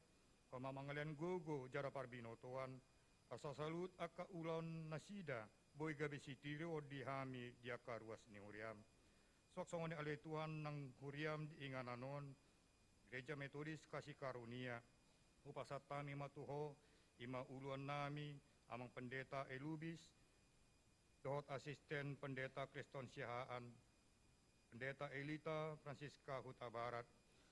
Ho ma mangalean gogo jala parbinotoan, asa saluhut angka ulaon nasida boi gabe sitiruon di hami di angka ruas ni huriam. Suang songon i ale Tuhan nang huriam di inganan on, Gereja Metodis Kasih Karunia. Hupasahat hami ma tu Ho, i ma uluannami, amang pendeta Elubis, dohot asisten pendeta Kriston Siahaan, pendeta Elita Francisca Hutabarat.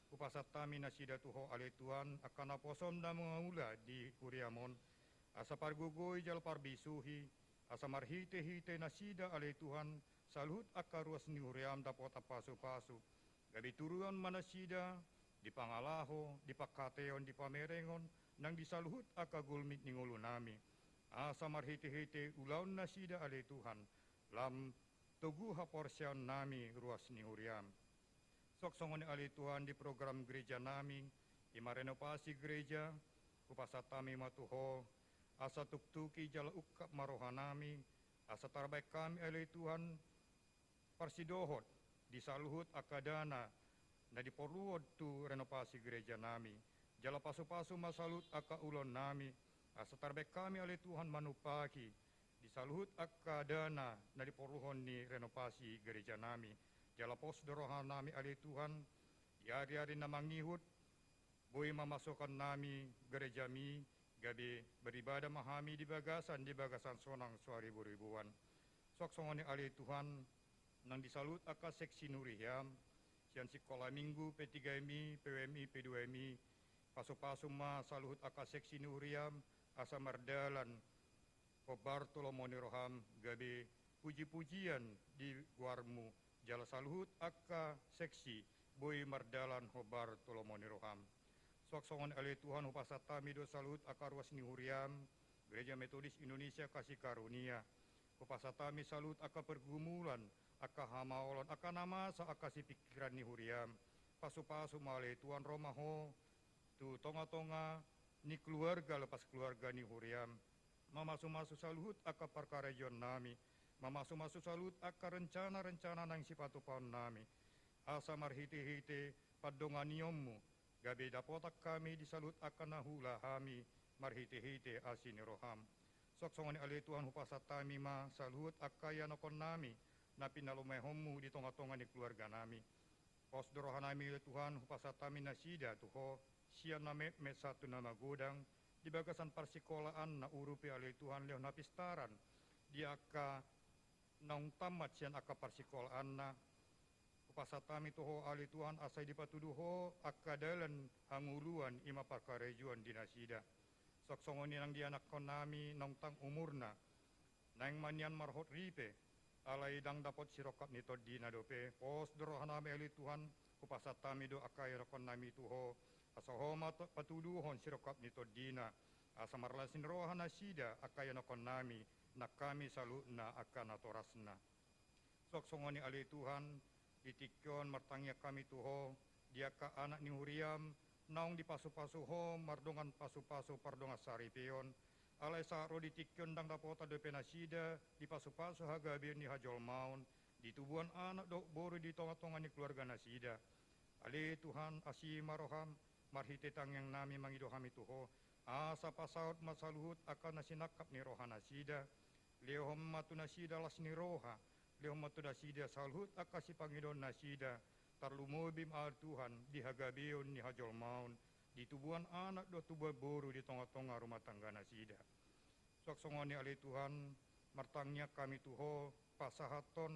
Hupasahat hami nasida tu Ho ale Tuhan, angka naposom na mangula di huriam on, asa pargogoi jala parbisuhi, asa marhitehite nasida ale Tuhan, saluhut angka ruas ni huriam dapotan pasupasu. Gabe turuan ma nasida, di pangalaho, di pangkataion, di pamerengon, nang di saluhut angka gulmit ni ngolunami. Asa marhitehite ulaon nasida ale Tuhan, lam togu haporseaonnami ruas ni huriam. Suang songon i ale Tuhan di program gerejanami, i ma renovasi gereja, hupasahat hami ma tu Ho, asa tuktuki jala ungkap ma rohanami, asa tarbaen hami ale Tuhan, parsidohot di saluhut angka dana na diporluhon tu renovasi gerejanami. Jala pasupasu ma saluhut angka ulaonnami, asa tarbaen hami ale Tuhan manumpaki di saluhut angka dana na diporluhon ni renovasi gerejanami. Jala pos do rohanami ale Tuhan, di ariari na mangihut, boi ma masuhon hami gerejami, gabe beribadah ma hami di bagasan, di bagasan sonang so hariburibuan. Suang songon i ale Tuhan, nang di saluhut angka seksi ni huriam, sian sikola minggu, P tiga M I, P W M I, P dua M I, pasupasu ma saluhut angka seksi ni huriam, asa mardalan hombar tu lomo ni roham, gabe pujipujian di goarmu, jala saluhut angka seksi boi mardalan hombar tu lomo ni roham. Suang songon i ale Tuhan, hupasahat hami do saluhut angka ruas ni huriam, Gereja Metodis Indonesia Kasih Karunia. Hupasahat hami saluhut angka pergumulan, angka hamaolon, angka na masa, angka sipingkiran ni huriam. Pasupasu ma ale Tuhan, ro ma Ho tu tongatonga ni keluarga lepas keluarga ni huriam. Mamasumasu saluhut angka parkarejoannami, mamasumasu saluhut angka rencana-rencana naeng sipatupaonnami. Asa marhitehite pandonganionmu, gabe dapotan hami di saluhut angka na huula hami marhitehite asi ni roham. Suang songon i ale Tuhan, hupasahat hami ma saluhut angka ianakkonnami na pinalumehonmu di tongatonga ni keluarganami. Pos do rohanami ale Tuhan, hupasahat hami nasida tu Ho, sian na metmet sahat tu na magodang, di bagasan parsikolaanna, urupi ale Tuhan lehon hapistaran di angka naung tammat sian angka parsikolaanna. Hupasahat hami tu Ho ale Tuhan, asa dipatudu Ho angka dalan hangoluan i ma parkarejoan di nasida. Suang songon i nang di anakkonnami naung tang umurna, naeng ma nian marhot ripe, alai ndang dapot sirongkap ni tondina dope. Pos do rohanami ale Tuhan, hupasahat hami do angka ianakkonnami tu Ho, asa Ho ma patuduhon sirongkap ni tondina, asa marlas ni roha nasida angka ianakkonnami nang hami saluhutna angka natorasna. Suang songon i ale Tuhan, di tingki on martangiang hami tu Ho, di angka anak ni huriaM, naung dipasupasu Ho mardongan pasupasu pardongan saripeon, alai sahat ro di tingki on ndang dapotan dope nasida di pasupasu hagabeon ni hajolmaon, di tubuan anak dohot boru di tongatonga ni keluarga nasida. Ale Tuhan, asi ma rohaM, marhite tangiang nami mangido hami tu Ho, asa pasaut ma saluhut angka na sinangkap ni roha nasida. Lehon ma tu nasida las ni roha, lehon ma tu nasida saluhut angka sipangidoan nasida, tarlumobi ma ale Tuhan di hagabeon ni hajolmaon, di tubuan anak dohot tubuan boru di tongatonga rumah tangga nasida. Suang songon i ale Tuhan, martangiang hami tu Ho, pasahathon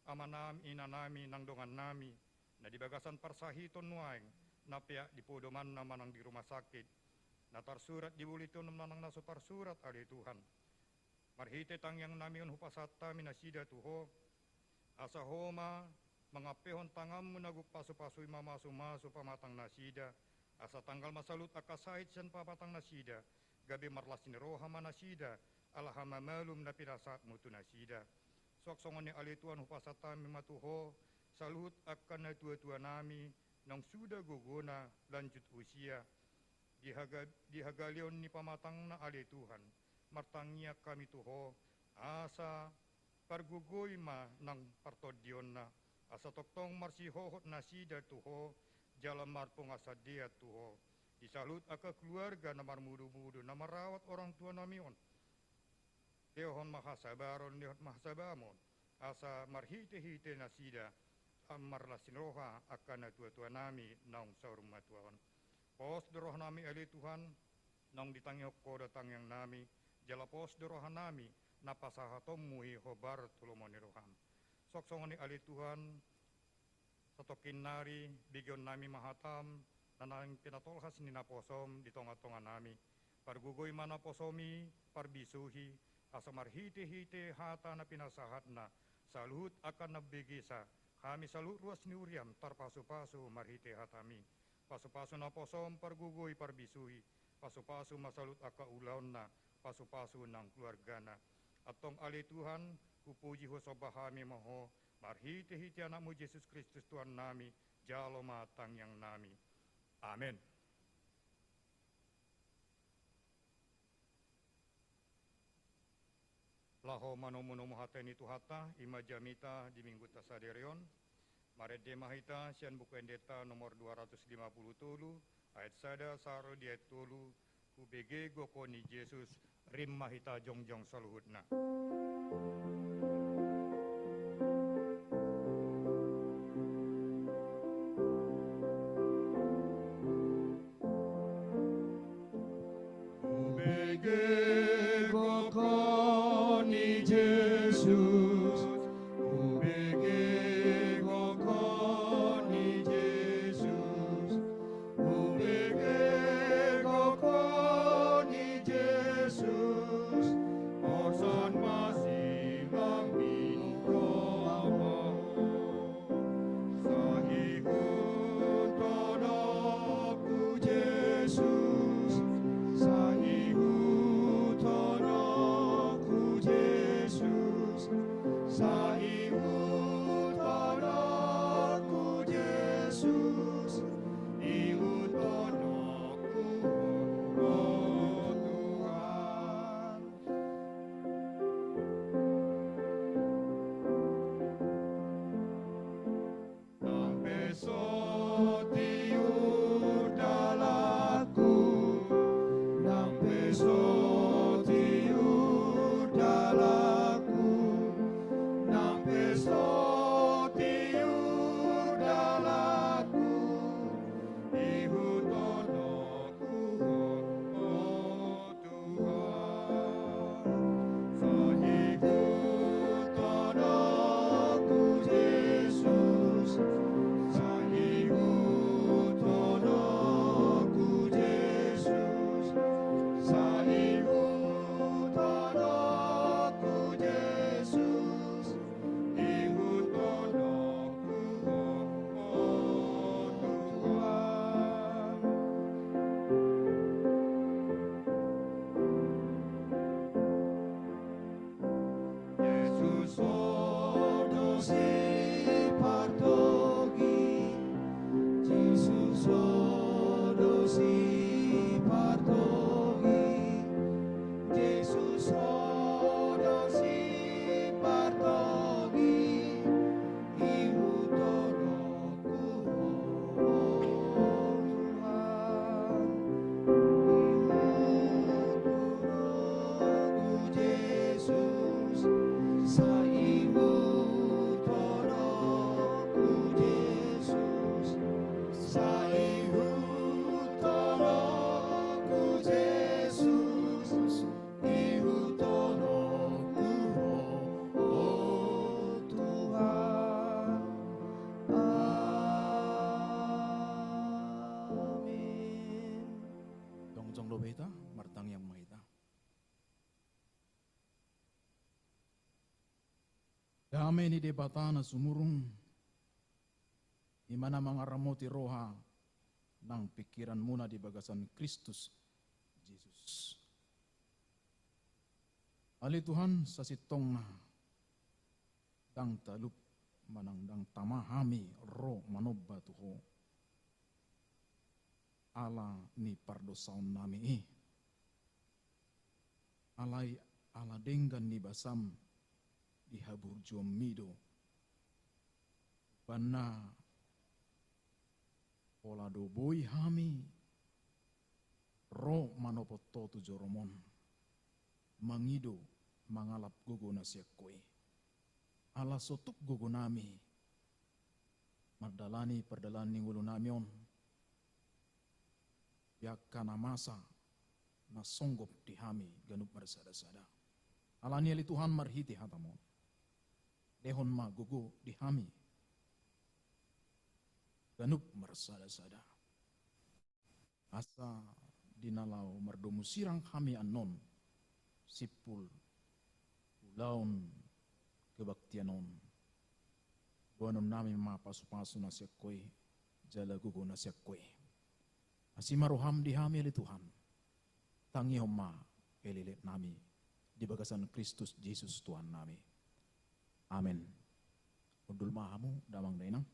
amanami inanami nang dongannami, na di bagasan parsahiton nuaeng, na peak di podomanna manang di rumah sakit, na tarsurat di bolitonon manang na so tarsurat ale Tuhan. Marhite tangiang nami on hupasahat hami nasida tu Ho, asa Ho ma mangampehon tanganMu na gok pasupasui mamasumasu pamatang nasida, asa tanggal ma saluhut angka sahit sian pamatang nasida, gabe marlas ni roha ma nasida, ala hamamalum na pinasahatMu tu nasida. Suang songon i ale Tuhan hupasahat hami ma tu Ho, saluhut angka natuatuanami, naung suda gogona lanjut usia, di haga-, di hagaleon ni pamatangna ale Tuhan, martangiang hami tu Ho, asa pargogoi ma nang partondionna, asa tongtong marsihohot nasida tu Ho, jala marpungu sandean tu Ho, di saluhut angka keluarga na marmudumudu na marawat orang tuanami on. Lehon ma hasabaron, lehon ma hasabamon, asa marhitehite nasida lam marlas ni roha angka natuatuanami naung saur matua on. Pos do rohanami ale Tuhan, naung ditangihon Ho do tangiangnami, jala pos do rohanami na pasahatonMu i hombar tu lomo ni rohaM. Suang songon i ale Tuhan, satongkin nari begeonnami ma hataM, na naeng pinatolhas ni naposoM di tongatonganami. Pargogoi ma naposoMi, parbisuhi, asa marhitehite hata na pinasahatna, saluhut angka na umbegesa, hami saluhut ruas ni huriaM tarpasupasu marhite hataMi. Pasupasu naposoM, pargogoi, parbisuhi, pasupasu ma saluhut angka ulaonna, pasupasu nang keluargana. Antong ale Tuhan, hupuji husomba hami ma Ho, marhitehite AnakMu Jesus Kristus Tuhannami, jalo ma tangiangnami. Amen. Laho manomunomu hata ni Tuhanta, i ma jamita di Minggunta sadari on. Marende ma hita sian Buku Endenta nomor dua ratus lima puluh tolu, ayat sada sahat ro di ayat tolu, Hubege gok Ho ni Jesus, rap ma hita jongjong saluhutna. Hubege gok Ho ni Jesus, hubege gok Ho ni Jesus, hubege gok Ho ni Jesus, orsan masima Ho do sipartogi, Jesus, ho do sipartogi, ihuthononku ho Tuhan. Ihuthononku Jesus, sai ihuthononku Jesus, sai ihuthononku Jesus, ihuthononku ho, ho Tuhan. Amin. Jongjong do hita, martangiang ma hita. Dame ni Debata na sumurung, i ma na mangaramoti roha nang pingkiranmuna di bagasan Kristus Jesus. Ale Tuhan, sasintongna ndang talup manang ndang tama hami ro manomba tu Ho ala ni pardosaonnami i. Alai ala denggan ni basam di haburjuonmi do umbahen na pola do boi hami ro manopot Ho tu jorom on, mangido mangalap gogo na sian Ho i. Ala so tuk gogonami mandalani pardalanan ni ngolunami on di angka na masa na songgop di hami ganup marsadasada. Alani i ale Tuhan, marhite hataM on, lehon ma gogo di hami ganup marsadasada. Asa di na laho mardomu sirang hami annon simpul ulaon kebaktian on, boanonnami ma pasupasu na sian Ho i jala gogo na sian Ho i. Asi ma rohaM di hami ale Tuhan, tangihon ma elekeleknami di bagasan Kristus Jesus Tuhannami. Amen. Hundul ma hamu damang dainang.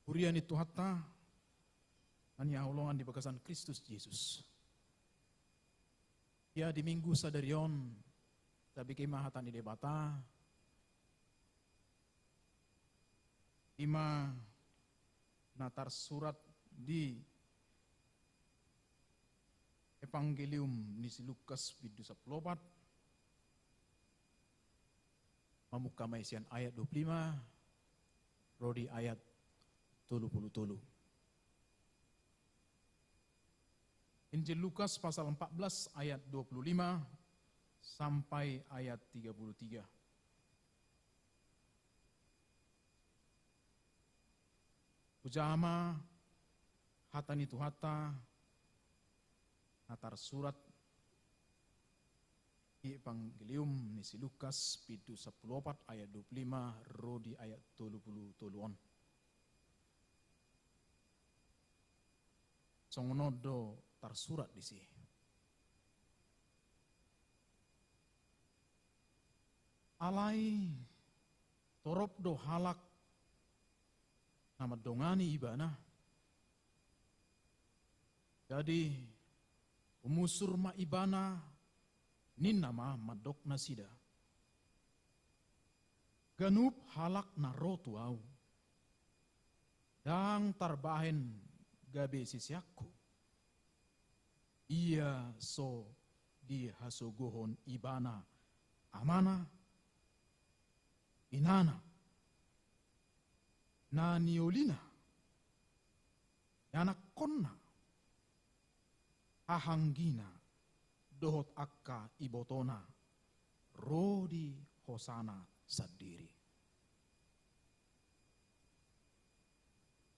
Huria ni Tuhanta na hinaholongan di bagasan Kristus Jesus. Ia di Minggu sadari on tabege ma hata ni Debata, i ma na tarsurat di Evangelium ni si Lukas bindu sampulu opat, mamungka ma i sian ayat dua pulu lima ro di ayat tolu pulu tolu. Injil Lukas pasal empat belas ayat dua puluh lima sampai ayat tiga puluh tiga. Hujaha ma hata ni Tuhanta na tarsurat di Evangelium ni si Lukas bindu sampulu opat ayat dua puluh lima ro di ayat tolu pulu tolu on. Songon on do tarsurat disi. Alai torop do halak na mandongani Ibana. Jadi umusur ma Ibana, ninna ma mandok nasida: Ganup halak na ro tu Ahu, ndang tarbahen gabe siseanKu, ia so dihasogohon ibana amana, inana, na niolina, ianakhonna, hahanggina dohot angka ibotona ro di hosana sandiri.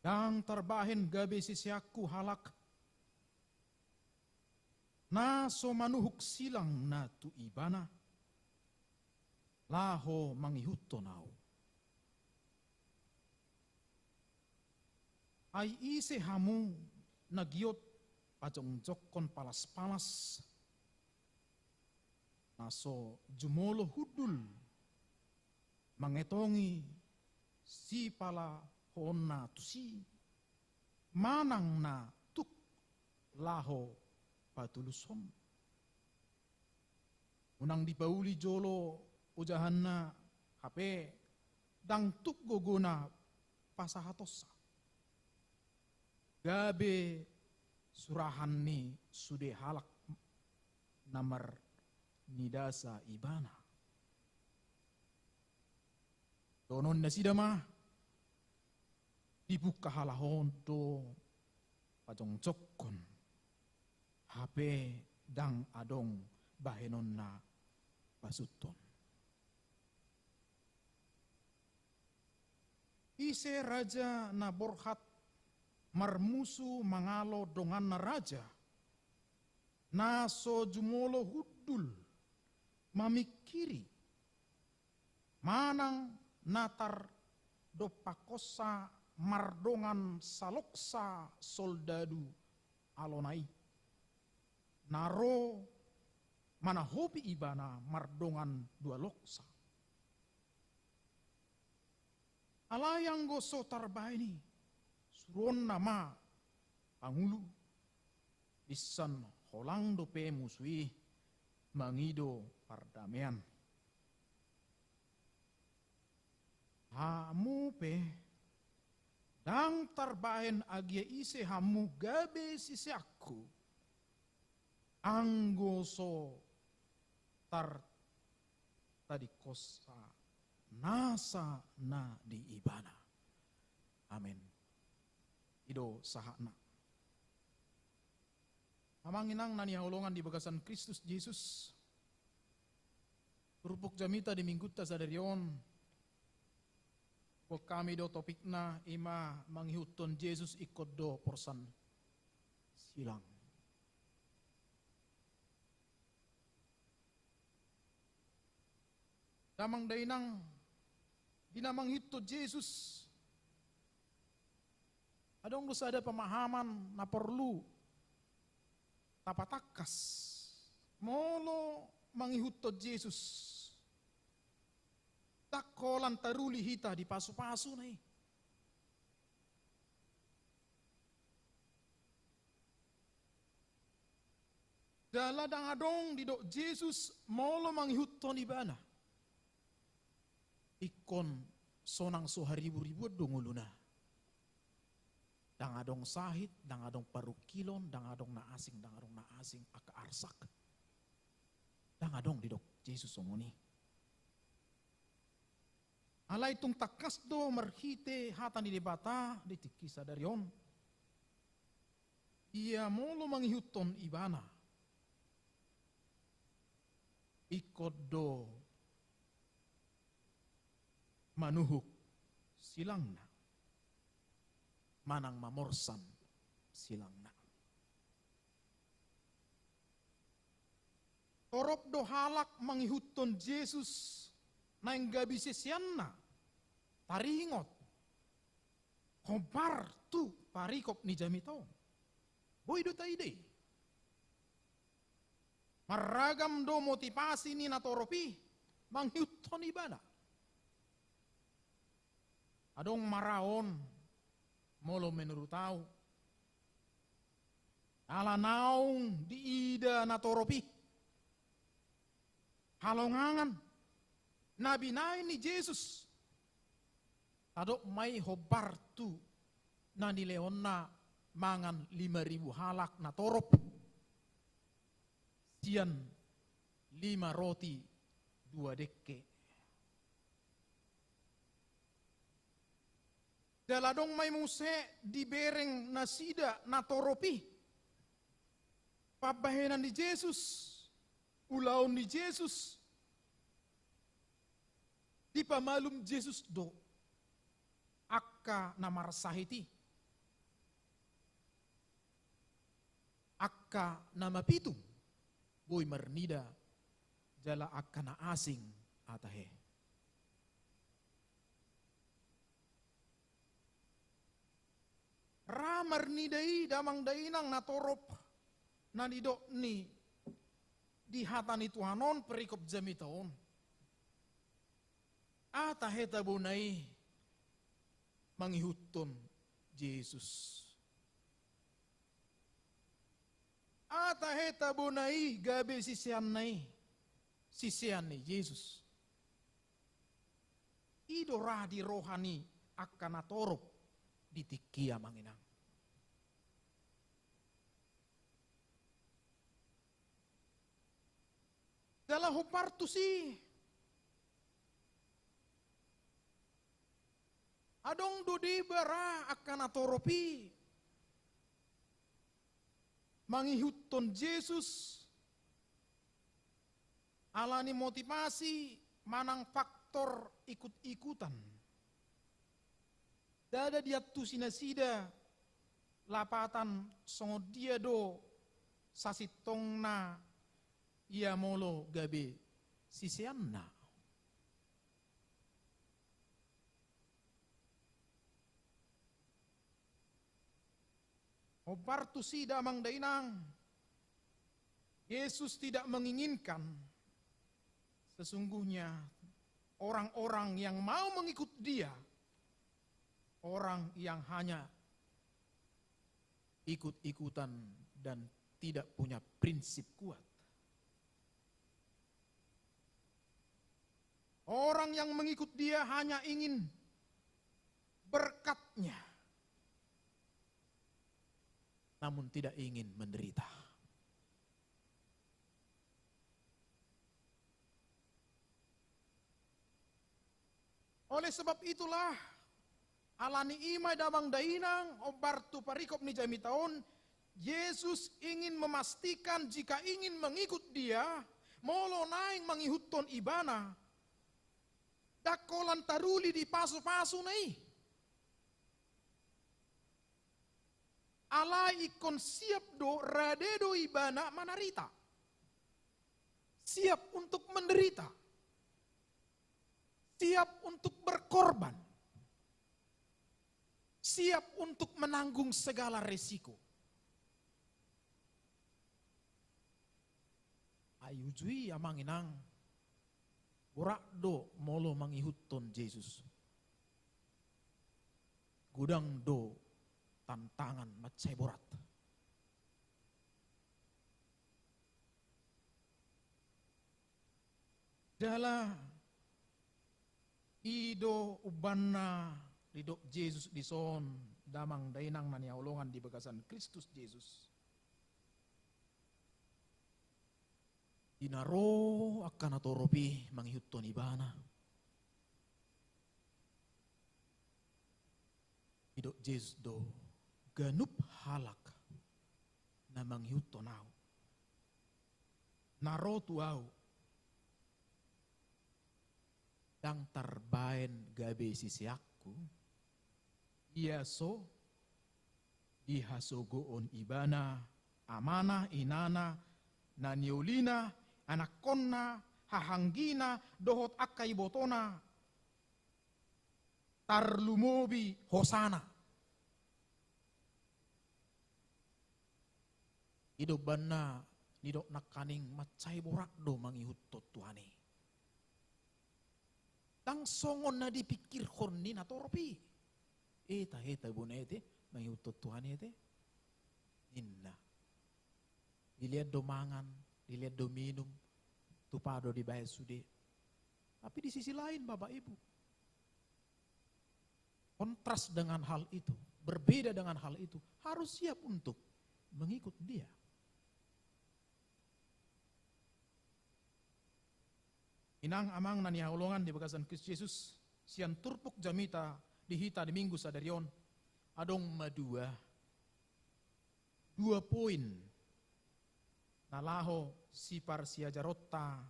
Ndang tarbahen gabe siseanKu halak na so manuhuk silangna tu ibana laho mangihuthon Ahu. Ai ise hamu na giot pajongjongkon palaspalas, na so jumolo hundul mangetongi sipalahoonna tusi, manang na tuk laho patulushon. Unang dipauli jolo ojahanna, hape ndang tuk gogona pasahatonsa. Gabe surahan ni sude halak na marnidasa ibana. Dohonon nasida ma, dipungka halak on do pajongjongkon, hape ndang adong bahenonna pasuthon. Ise raja na borhat marmusu mangalo donganna raja, na so jumolo hundul mamingkiri, manang na tardompakhonsa mardongan saloksa soldadu alona i, na ro manahopi ibana mardongan dua loksa. Alai anggo so tarbahen i, suruonna ma pangulu, binsan holang dope musu i mangido pardamean. Hamu pe ndang tarbahen agia ise hamu gabe siseanku, anggo so tartadingkonsa nasa na di ibana. Amen. I do sahatna. Amang inang na hinaholongan di bagasan Kristus Jesus, turpuk jamita di minggunta sadari on, buat hami do topikna, i ma mangihuthon Jesus ingkon do porsan silang. Damang dainang, di na mangihuthon Jesus, adong do sada pemahaman na porlu tapatangkas. Molo mangihuthon Jesus, ndang holan taruli hita di pasu-pasuna i. Jala ndang adong didok Jesus molo mangihuthon ibana ingkon sonang so haribu-ribuan do ngoluna. Ndang adong sahit, ndang adong parungkilon, ndang adong na asing, ndang adong na asing, angka arsak. Ndang adong didok Jesus songon i. Alai tung tangkas do marhite hata ni Debata di tingki sadari on. Ia molo mangihuthon ibana, ingkon do manuhuk silangna, manang mamorsan silangna. Torop do halak mangihuthon Jesus naeng gabe siseanna, taringot, hombar tu parikop ni jamita on. Boi do taida i. Marragam do motivasi ni natorop i mangihuthon ibana. Adong ma ra on, molo menurut au, ala naung diida natorop i halongangan na binahen ni Jesus. Tadok ma i hombar tu na nilehonna mangan lima ribu halak natorop sian lima roti dua dengke. Jala adong ma i muse dibereng nasida natorop i pambahenan ni Jesus, ulaon ni Jesus. Dipamalum Jesus do angka na marsahit i. Angka na mapitung boi marnida, jala angka na asing tahe. Ra marnida i damang dainang natorop na nidok ni di hata ni Tuhan on, perikop jamita on. Aha heta bona i mangihuthon Jesus? Aha heta bona i gabe siseanna i, sisean ni Jesus? I do ra di roha ni angka natorop di tingki i, amang inang. Jala hombar tusi, adong do deba ra angka natorop i mangihuthon Jesus, ala ni motivasi manang faktor ikut-ikutan. Ndada diantusi nasida lapatan songon dia do sasintongna ia molo gabe siseanna. Hombar tusi, damang dainang, Yesus tidak menginginkan sesungguhnya orang-orang yang mau mengikut Dia, orang yang hanya ikut-ikutan dan tidak punya prinsip kuat. Orang yang mengikut Dia hanya ingin berkat-Nya, namun tidak ingin menderita. Oleh sebab itulah, ala ni i ma, damang dainang, hombar tu parikop ni jamita on, Jesus ingin memastikan jika ingin mengikut Dia, molo naeng mangihuthon Ibana, ndang holan taruli di pasu-pasuna i. Alai ingkon siap do, rade do Ibana manarita. Siap untuk menderita. Siap untuk berkorban. Siap untuk menanggung segala resiko. Ai uju i, amang inang, borat do molo mangihuthon Jesus. Godang do tantangan mansai borat. Jala i do umbahen na didok Jesus dison, damang dainang na hinaholongan di bagasan Kristus Jesus. Di na ro angka natorop i mangihuthon Ibana, didok Jesus do, ganup halak na mangihuthon Ahu, na ro tu Ahu, ndang tarbaen gabe siseanku, ia so dihasogohon ibana amana, inana, na niolina, anakkonna, hahanggina, dohot angka ibotona, tarlumobi hosana. I do umbahen na nidok nangkaning mansai borat do mangihuthon Tuhan i. Ndang songon na dipingkirhon ni natorop i. Eta, eta bona i ate, mangihuthon Tuhan i ate, ninna. Dilean do mangan, dilean do minum, tupa do dibaen sude. Tapi di sisi lain, Bapak Ibu, kontras dengan hal itu, berbeda dengan hal itu, harus siap untuk mengikut Dia. Inang amang na hinaholongan di bagasan Kristus Jesus, sian turpuk jamita di hita di Minggu sadari on, adong ma dua, dua poin na laho siparsiajaronta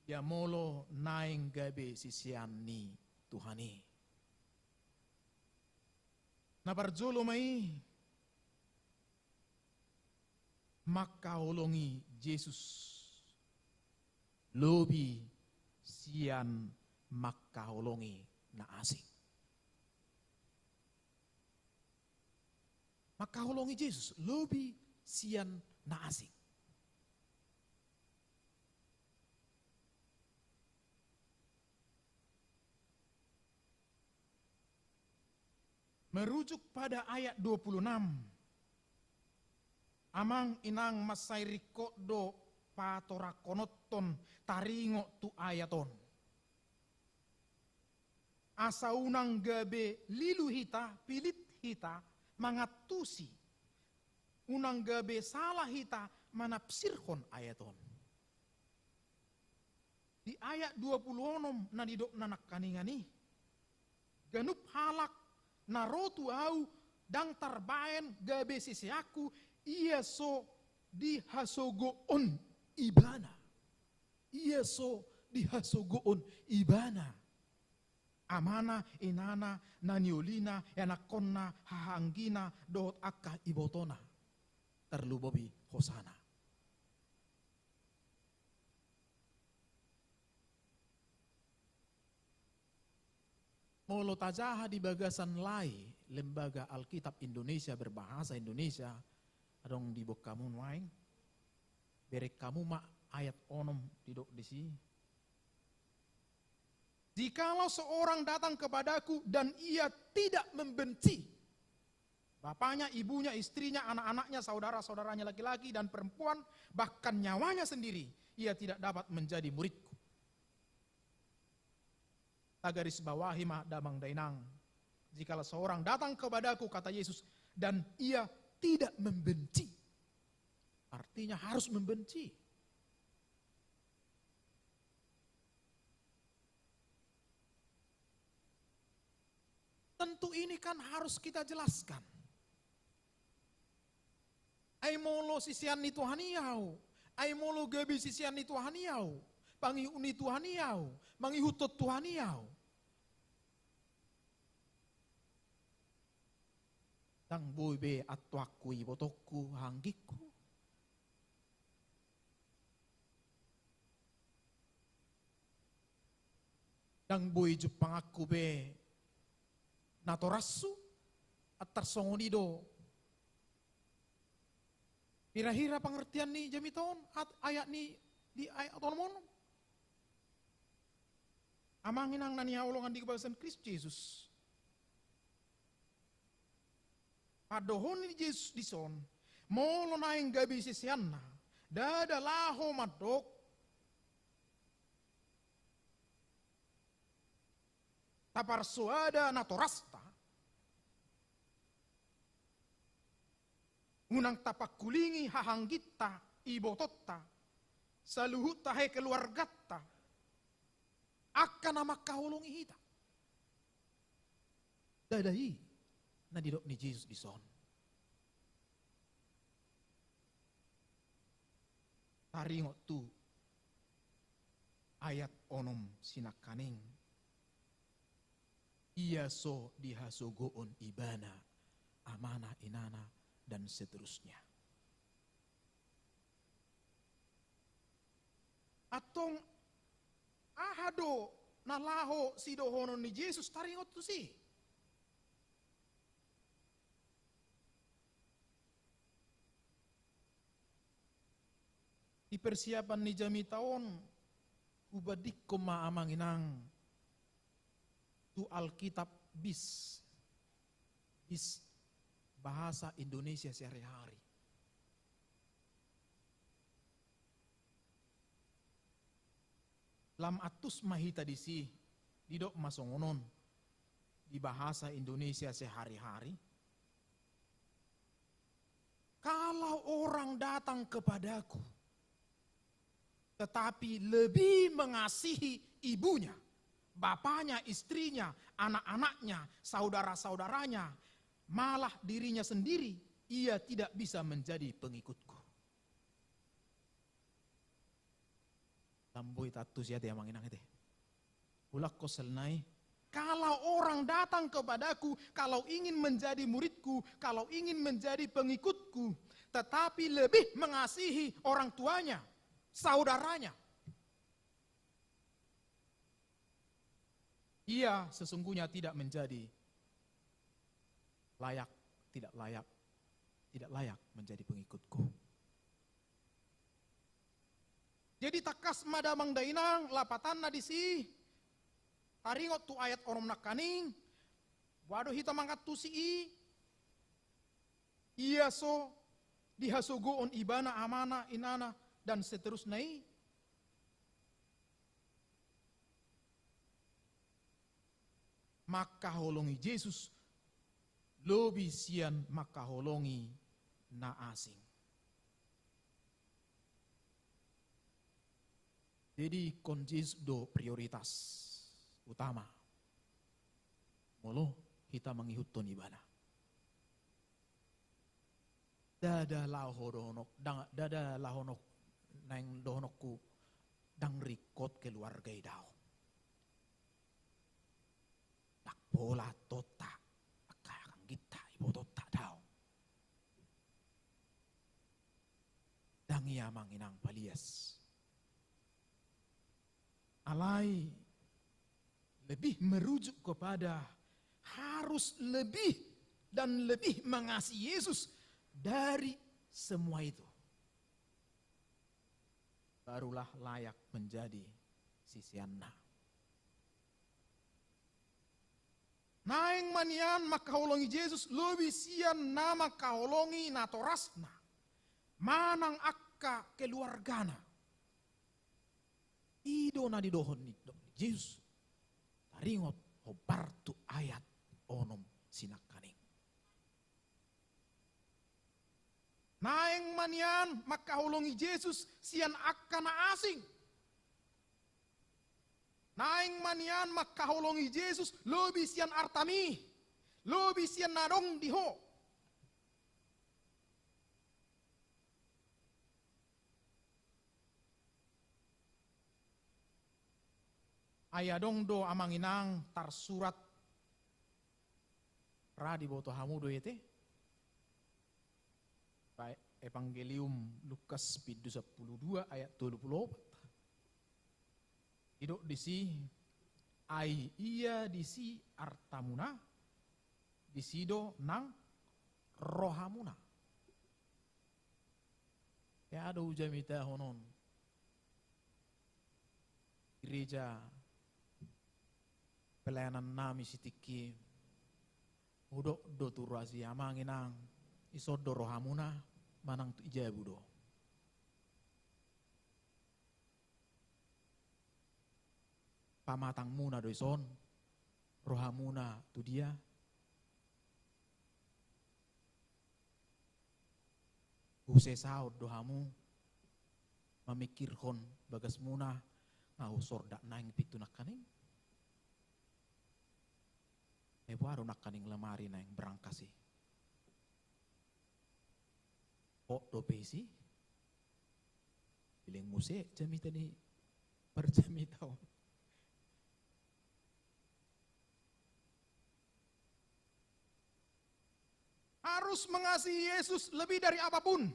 ia molo naeng gabe sisean ni Tuhan i. Na parjolo ma i, mangkaholongi Jesus lobi sian mangkaholongi na asing. Mangkaholongi Jesus lobi sian na asing. Merujuk pada ayat dua puluh enam, amang inang, mansai ringkot do patorangkononhon taringot tu ayat on. Asa unang gabe lilu hita, pilit hita mangantusi, unang gabe salah hita manafsirhon ayat on. Di ayat dua puluh onom na nidokna nangkaningan i, ganup halak na ro tu ahu ndang tarbaen gabe siseanku, ia so dihasogoon ibana. Ia so dihasogoon ibana. Amana, inana, na niolina, ianakhonna, hahaanggina, dohot angka ibotona. Tarlumobi hosana. Molo tajaha di bagasan LAI, Lembaga Alkitab Indonesia Berbahasa Indonesia, adong diboan hamu nuaeng, bereng hamu ma ayat onom didok disi. Jikalau seorang datang kepadaku dan ia tidak membenci bapaknya, ibunya, istrinya, anak-anaknya, saudara-saudaranya laki-laki dan perempuan, bahkan nyawanya sendiri, ia tidak dapat menjadi muridku. Tagarisbawahi ma damang dainang. Jikalau seorang datang kepadaku, kata Yesus, dan ia tidak membenci. Artinya harus membenci. Tentu ini kan harus kita jelaskan. Ai molo sisean ni Tuhan i ahu, ai molo gabe sisean ni Tuhan i ahu, pangihut ni Tuhan i ahu, mangihuthon Tuhan i ahu, ndang boi be antoanku, ibotongku, hahaanggingku. Ndang boi jumpanganku be natorashu. Antar songon i do hira-hira pangertian ni jamita on, at-, ayat ni, di ayat onom on. Amang inang na hinaholongan di bagasan Kristus Jesus. Pandohan ni Jesus dison, molo naeng gabe siseanna, ndada laho mandok taparsoada natorasta, unang tapangkulingi hahaangginta, ibotonta, saluhut hakeluarganta, angka na mangkaholongi hita. Ndada i na nidok ni Jesus dison. Taringot tu ayat onom sinangkaning, ia so dihasogoon ibana, amana, inana, dan seterusnya. Antong aha do na laho sidohonon ni Jesus taringot tusi? Di persiapan ni jamita on, hubandingkon ma amang inang tu Alkitab bis, bis bahasa Indonesia sehari-hari. Lam antus ma hita disi, didok ma songon on di bahasa Indonesia sehari-hari. Kalau orang datang kepadaku, tetapi lebih mengasihi ibunya, bapaknya, istrinya, anak-anaknya, saudara-saudaranya, malah dirinya sendiri, ia tidak bisa menjadi pengikutku. Lam boi taantusi ate amang inang ate. Ulak kosel nai. Kalau orang datang kepadaku, kalau ingin menjadi muridku, kalau ingin menjadi pengikutku, tetapi lebih mengasihi orang tuanya, saudaranya, ia sesungguhnya tidak menjadi layak, tidak layak, tidak layak menjadi pengikutku. Jadi tangkas ma damang dainang, lapatanna disi, taringot tu ayat onom nangkaning, Boha do hita mangantusi i, ia so dihasogoon ibana amana, inana, dan seterusna i? Mangkaholongi Jesus lobi sian mangkaholongi na asing. Jadi ingkon Jesus do prioritas utama molo hita mangihuthon ibana. Ndada laho dohononku, ndada laho naeng dohononku, ndang ringkot keluarga i, daong. Ndang pola tonta angka angginta, ibotonta, daong. Ndang i, amang inang, palias. Alai lebih merujuk kepada harus lebih dan lebih mengasihi Yesus dari semua itu. Barulah layak menjadi siseanna. Naeng ma nian mangkaholongi Jesus lobi sian na mangkaholongi natorasna manang angka keluargana. I do na nidohon ni, ni Jesus. Taringot hombar tu ayat onom sinangkaning. Naeng ma nian mangkaholongi Jesus sian angka na asing. Naeng ma nian mangkaholongi Jesus lobi sian artami, lobi sian na adong di ho. Ai adong do, amang inang, tarsurat, ra diboto hamu do i ate? Baen Evangelium Lukas bindu sampulu dua ayat tolu pulu opat. Didok disi, ai ia disi artamuna, disi do nang rohamuna. Ia do hujamitahon on. Gereja pelayanan nami sitingki, hudok do tu ruas i, amang inang, ison do rohamuna manang tu i jabu do? Pamatangmuna do ison, rohamuna tu dia? Husesaon do hamu mamingkirhon bagasmuna, nga husordak naeng pintu nangkaning? Ai boha do nangkaning lamari naeng brangkas i? Hot dope isi, leleng muse jamita ni parjamita on. Harus mengasihi Yesus lebih dari apapun.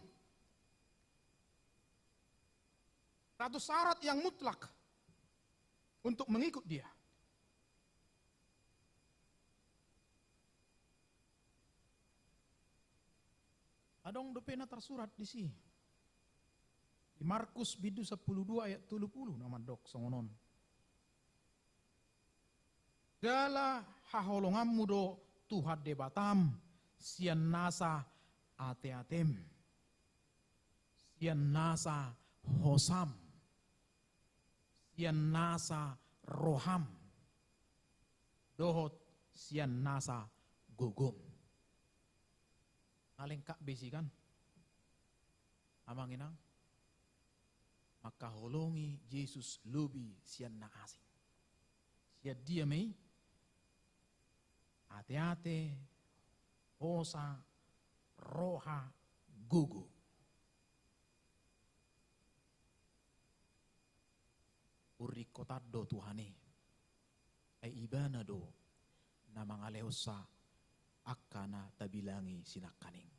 Satu syarat yang mutlak untuk mengikut Dia. Adong dope na tarsurat disi. Di Markus bindu sampulu dua ayat tolu pulu na mandok songon on. Jala haholonganmu do Tuhan Debatam sian nasa ateatem, sian nasa hosam, sian nasa roham, dohot sian nasa gogom. Na lengkap be isi kan, amang inang? Mangkaholongi Jesus lobi sian na asing. Sian dia ma i? Ateate, hosa, roha, gogo. Urikotan do Tuhan i. Ai Ibana do na mangalehonsa angka na tabilangi sinangkaning.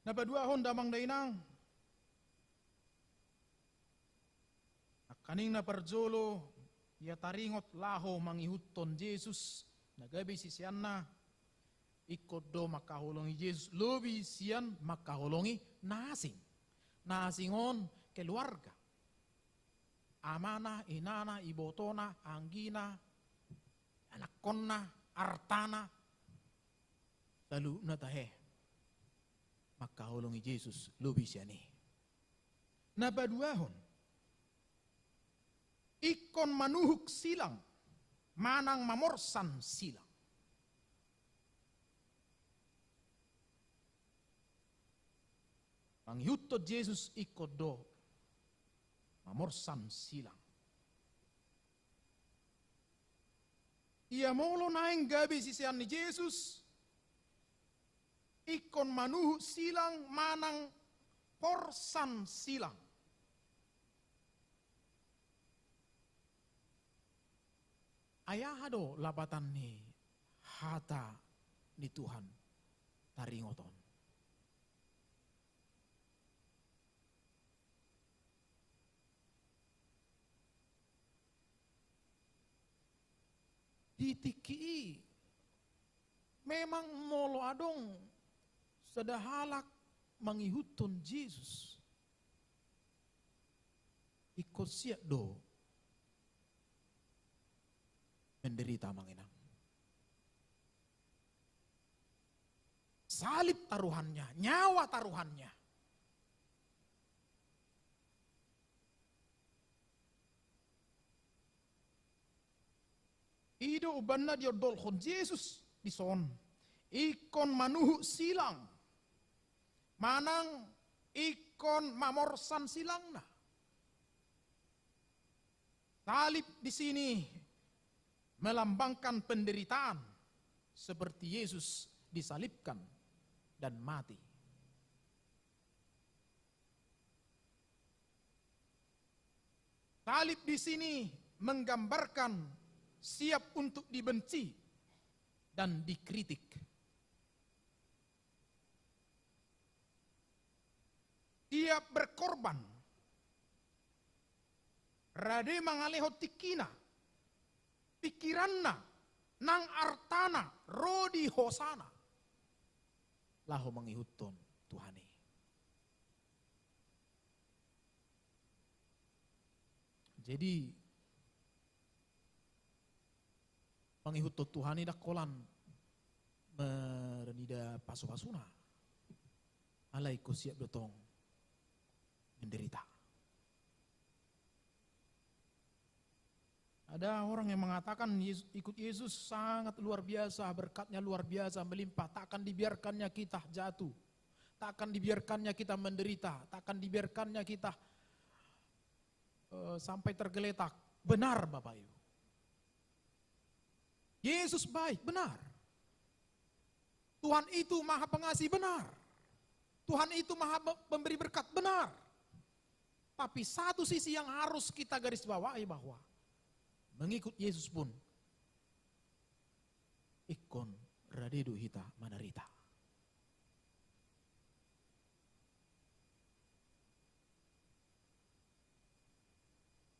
Na paduahon, damang dainang, nangkaning na parjolo, ia taringot laho mangihuthon Jesus na gabe siseanna, ingkon do mangkaholongi Jesus lobi sian mangkaholongi na asing. Na asing on keluarga. Amana, inana, ibotona, anggina, ingkonna, artana, saluhutna tahe mangkaholongi Jesus lobi sian i. Na paduahon, ingkon manuhuk silang manang mamorsan silang. Mangihuthon Jesus ingkon do mamorsan silang. Ia molo naeng gabe sisean ni Jesus, ingkon manuhuk silang manang porsan silang. Ai aha do lapatan ni hata ni Tuhan taringot on? Di tingki i memang molo adong sada halak mangihuthon Jesus, ingkon siap do menderita, amang inang. Salib taruhannya, nyawa taruhannya. I do umbahen na diondolhon Jesus dison, ingkon manuhuk silang manang ingkon mamorsan silangna. Salib di sini melambangkan penderitaan, seperti Yesus disalibkan dan mati. Salib di sini menggambarkan siap untuk dibenci dan dikritik. Siap berkorban. Rade mangalehon tingkina, pikiranna, nang artana ro di hosana laho mangihuthon Tuhan i. Jadi, mangihuthon Tuhan i ndang holan marnida pasupasuna. Alai ingkon siap do tong menderita. Ada orang yang mengatakan, "Yes-, ikut Yesus sangat luar biasa, berkatnya luar biasa, melimpah. Tak akan dibiarkannya kita jatuh. Tak akan dibiarkannya kita menderita. Tak akan dibiarkannya kita, eh, sampai tergeletak." Benar, Bapak Ibu. Yesus baik, benar. Tuhan itu maha pengasih, benar. Tuhan itu maha be-, pemberi berkat, benar. Tapi satu sisi yang harus kita garis bawahi bahwa mengikut Yesus pun ingkon rade do hita manderita.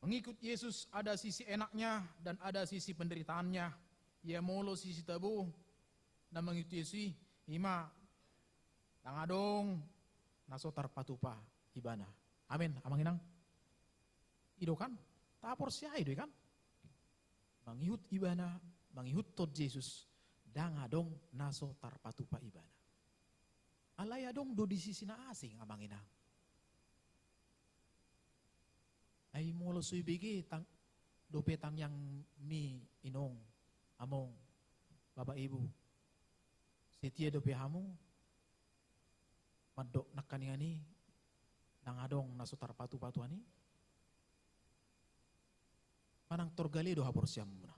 Mengikut Yesus ada sisi enaknya dan ada sisi penderitaannya. Ia molo sisi tabo na mangihut Yesus i, ima ndang adong na so tarpatupa ibana. Amin, amang inang. I do kan? Taporseai do i kan? Mangihut ibana, mangihuthon Jesus, ndang adong na so tarpatupa ibana. Alai adong do di sisi na asing, amang inang. Ai molo so ibege tang-, dope tangiangmi, inong, among, bapak ibu, setia dope hamu mandok nangkaningan i, ndang adong na so tarpatupa Tuhan i? Manang tor gale do haporseaonmuna?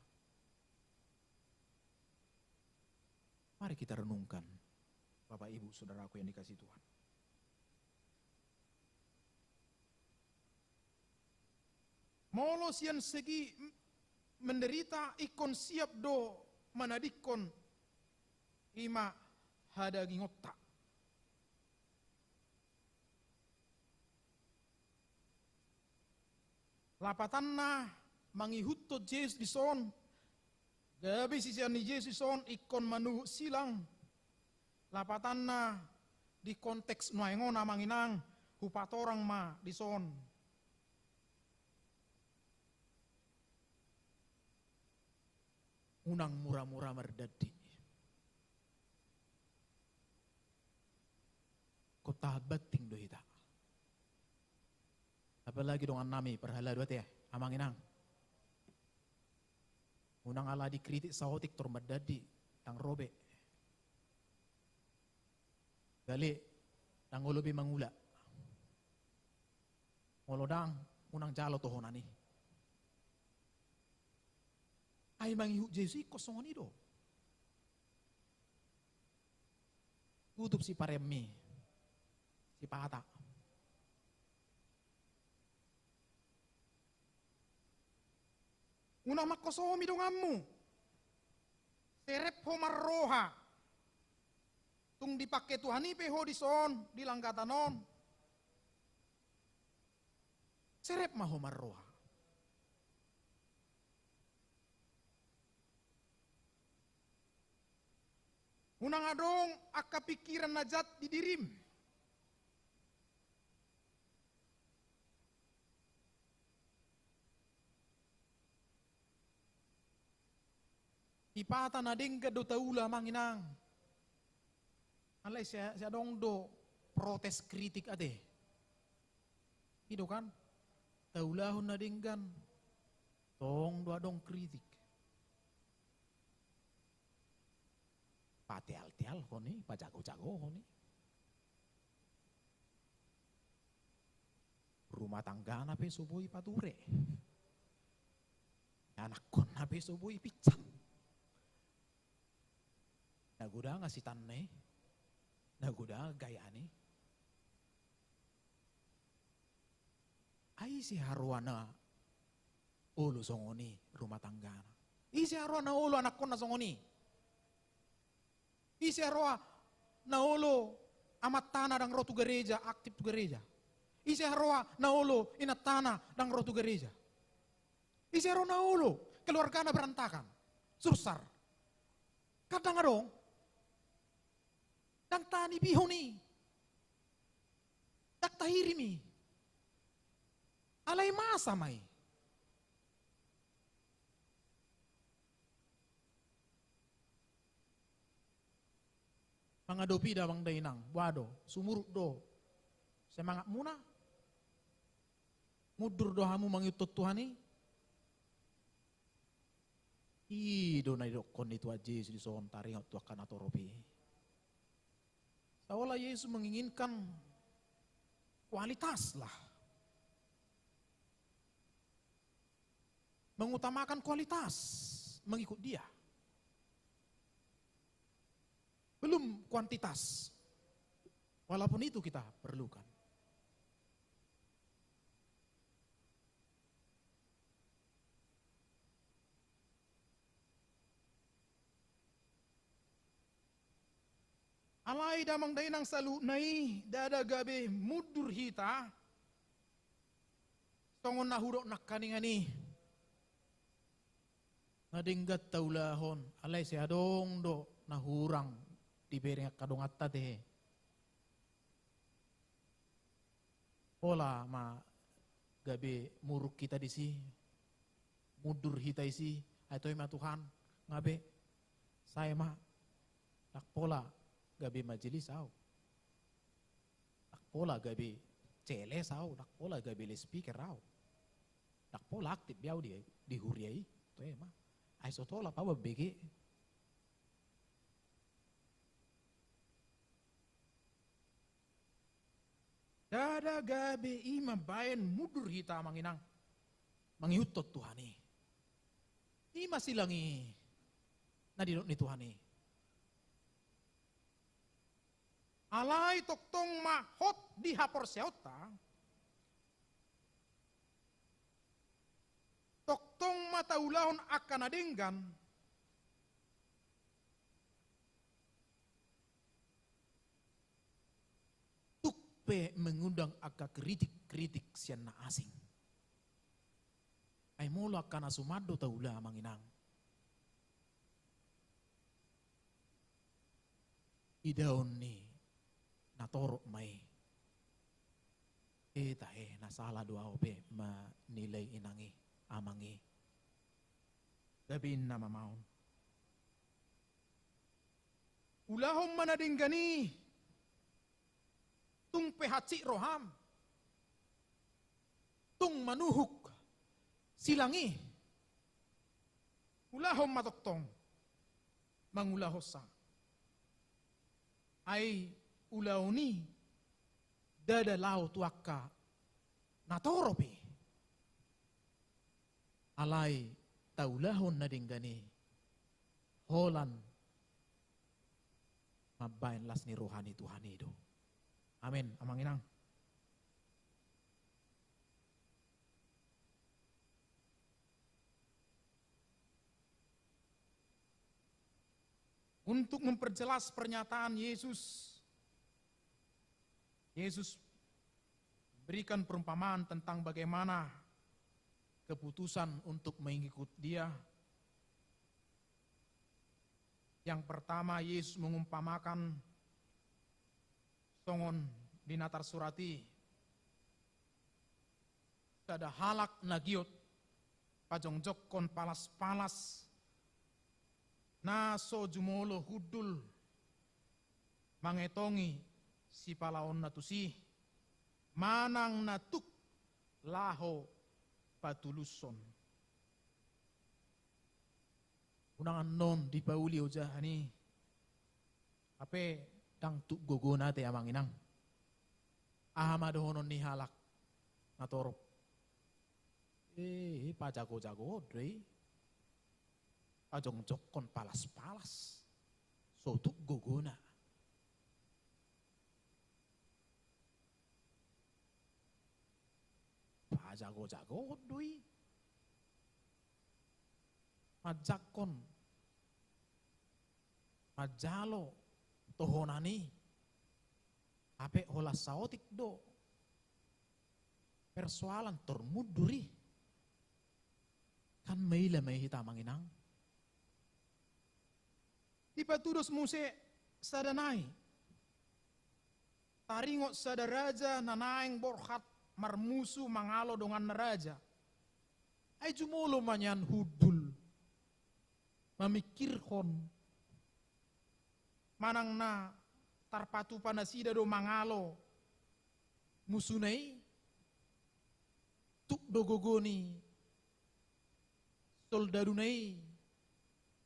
Mari kita renungkan, Bapak, Ibu, Saudaraku yang dikasihi Tuhan. Molo sian segi m-, menderita, ingkon siap do manadingkon ima hadagingonta. Lapatanna mangihuthon Jesus dison, gabe sisean ni Jesus dison ingkon manuhuk silang. Lapatanna di konteks nuaeng on, amang inang, hupatorang ma dison. Unang mura-mura mardandi. Ingkon tahan banting do hita. Apalagi dongannami parhalado ate, amang inang. Unang ala dikritik saotik tor mardandi, ndang ro be. Gale, ndang olo be mangula. Molo ndang, unang jalo tohonan i. Ai mangihut Jesus ingkon songon i do. Tutup siparenmi, sipata. Unang mangkosomi donganmu. Serep ho marroha. Tung dipangke Tuhan i pe ho dison, di langgatan on. Serep ma ho marroha. Unang adong angka pingkiran na jat di dirim. Sipata na denggan do taula, amang inang. Alai sai, sai adong do protes kritik ate. I do kan? Taulahon na denggan. Tong do adong kritik. Pateal-tealhon i, pajago-jagohon i. Rumah tanggana pe so boi pature. Anakkonna pe so boi pinsan. Na godang asitanna i. Na godang gayana i. Ai ise haroa na olo songon i rumah tanggana? Ise haroa na olo anakkonna songon i? Ise haroa na olo amantana ndang ro tu gareja, aktif tu gareja? Ise haroa na olo inantana ndang ro tu gareja? Ise haroa na olo keluargana berantakan, sursar? Kan ndang adong. Ndang tanipihon i. Ndang tahirim i. Alai masa ma i. Mangadopi da, amang da inang, boha do, sumurut do semangatmuna? Mundur do hamu mangihuthon Tuhan i? I do na didokkon ni Tuhan Jesus dison, taringot tu angka na torop i. Seolah Jesus menginginkan kualitas lah. Mengutamakan kualitas, mengikut Dia. Belum kuantitas. Walaupun itu kita perlukan. Alai damang dainang saluhutna i, ndada gabe mundur hita. Songon na hudok nangkaningan i, na denggan taulahon, alai sai adong do na hurang dibereng angka donganta tehe. Pola ma gabe muruk hita disi, mundur hita disi, ai toe ma Tuhan, nga be, sae ma, ndang pola gabe majelis au. Ndang pola gabe C L S au, ndang pola gabe loudspeaker au. Ndang pola aktif be au di, di huria i, toe ma. Ai so tolap au mambege. Ndada gabe i mambaen mundur hita, amang inang, mangihuthon Tuhan i. I ma silang i na nidok ni Tuhan i. Alai tongtong ma hot di haporseaonta, tongtong ma taulahon angka na denggan, tung pe mengundang angka kritik-kritik sian na asing. Ai molo angka na suman do taula, amang inang, idaon ni na torop ma i. E tahe, na sala do au pe manilai inang i, amang i. Gabe inna ma maon. Ulahon ma na denggan i, tung pe hansit roham, tung manuhuk silang i. Ulahon ma tongtong mangulahonsa. Ai ulaon i ndada laho tu angka na torop i. Alai taulahon na denggan i holan mambahen las ni roha ni Tuhan i do. Amen, amang inang. Untuk memperjelas pernyataan Yesus, Yesus berikan perumpamaan tentang bagaimana keputusan untuk mengikut Dia. Yang pertama, Yesus mengumpamakan songon di na tarsurat i, sada halak na giot pajongjongkon palas-palas na so jumolo hundul mangetongi sipalaonna tusi, manang na tuk laho patulushon. Unang annon dipauli ojahan i, hape ndang tuk gogona ate, amang inang. Aha ma dohonon ni halak na torop? Eh, pajago-jagohon do i. Pajongjongkon palas-palas. So tuk gogona. Pajago-jagohon do i. Manjangkon, manjalo tohonan i. Hape holan saotik do persoalan, tor mundur i. Kan maila ma i hita, amang inang. Dipatudos muse sada nai. Taringot sada raja na naeng borhat marmusu mangalo donganna raja. Ai jumolo ma nian hundul mamingkirhon manang na tarpatupa nasida do mangalo musuna i. Tuk do gogo ni soldaduna i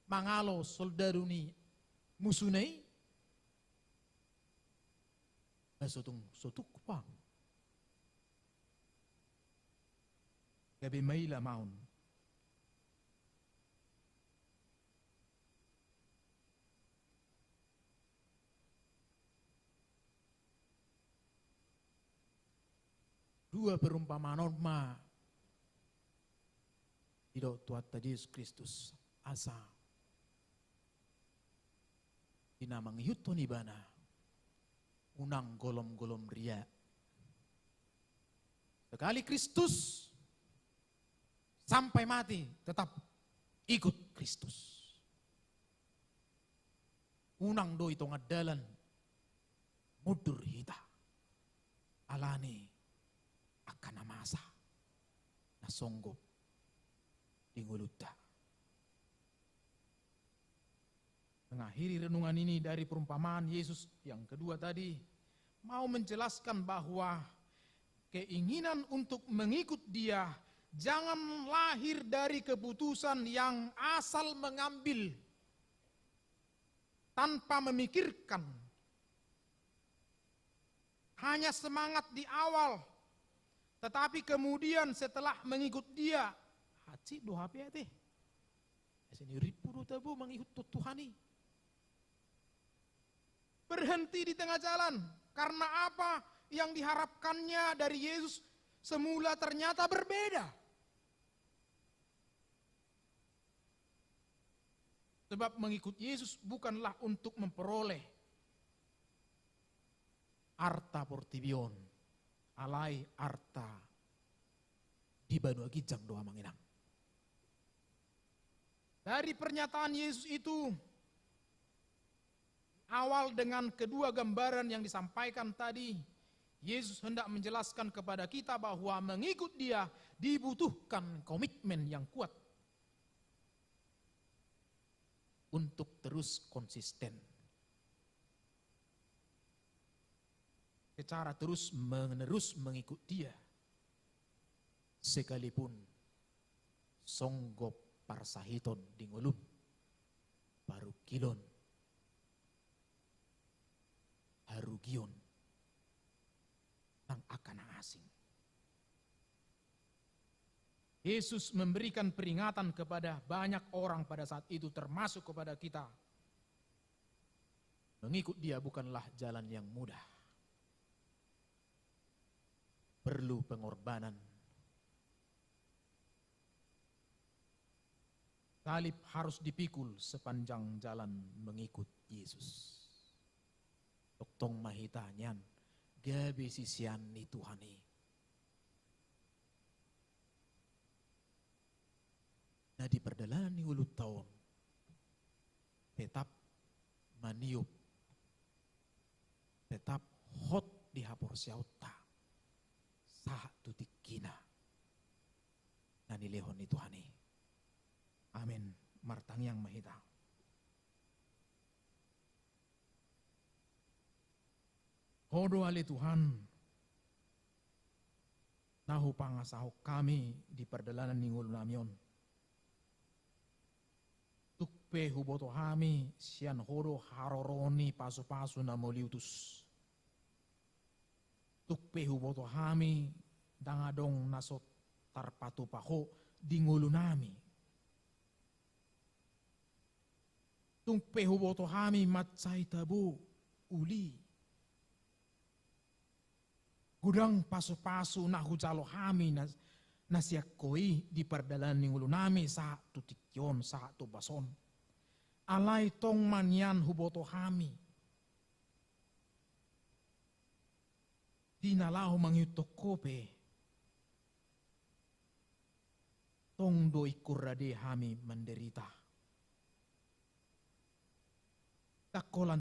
mangalo soldadu ni musuna i? Ba so tung so tuk pang. Gabe maila ma on. Dua perumpamaan on ma didok Tuhanta Jesus Kristus asa di na mangihuthon Ibana unang golom-golom ria. Sekali Kristus, sampai mati tetap ikut Kristus. Unang do i tonga dalan mundur hita alani angka na masa na songgop di ngolunta. Mengakhiri renungan ini dari perumpamaan Yesus yang kedua tadi, mau menjelaskan bahwa keinginan untuk mengikut Dia jangan lahir dari keputusan yang asal mengambil tanpa memikirkan. Hanya semangat di awal, tetapi kemudian setelah mengikut Dia, hansit do hape ate. Asa ni rimpu do tabo mangihuthon Tuhan i. Berhenti di tengah jalan karena apa yang diharapkannya dari Yesus semula ternyata berbeda. Sebab mengikut Yesus bukanlah untuk memperoleh arta portibi on, alai arta di banua ginjang do, amang inang. Dari pernyataan Yesus itu, awal dengan kedua gambaran yang disampaikan tadi, Yesus hendak menjelaskan kepada kita bahwa mengikut Dia dibutuhkan komitmen yang kuat untuk terus konsisten secara terus-menerus mengikut Dia, sekalipun songgop parsahiton di ngolum, parungkilon, harugion, nang angka na asing. Yesus memberikan peringatan kepada banyak orang pada saat itu, termasuk kepada kita. Mengikut Dia bukanlah jalan yang mudah. Perlu pengorbanan. Salib harus dipikul sepanjang jalan mengikut Yesus. Tongtong ma hita nian gabe sisean ni Tuhan i. Na di pardalanan ni ngolunta on, tetap maniop, tetap hot di haporseaonta sahat tu tingkina na nilehon ni Tuhan i. Amen. Martangiang ma hita. Ho do ale Tuhan, na hupangasahon hami di pardalanan ni ngolunami on. Tung pe huboto hami sian Ho do haroro ni pasupasu na mauliutus. Tung pe huboto hami ndang adong na so tarpatupa Ho di ngolunami. Tung pe huboto hami mansai tabo uli. Godang pasupasu na hujalo hami na, na sian Ho i di pardalanan ni ngolunami sahat tu tingki on, sahat tu ombas on. Alai tong ma nian huboto hami. Di na laho mangihuthon Ho pe, tong do ingkon rade hami manderita. Ndang holan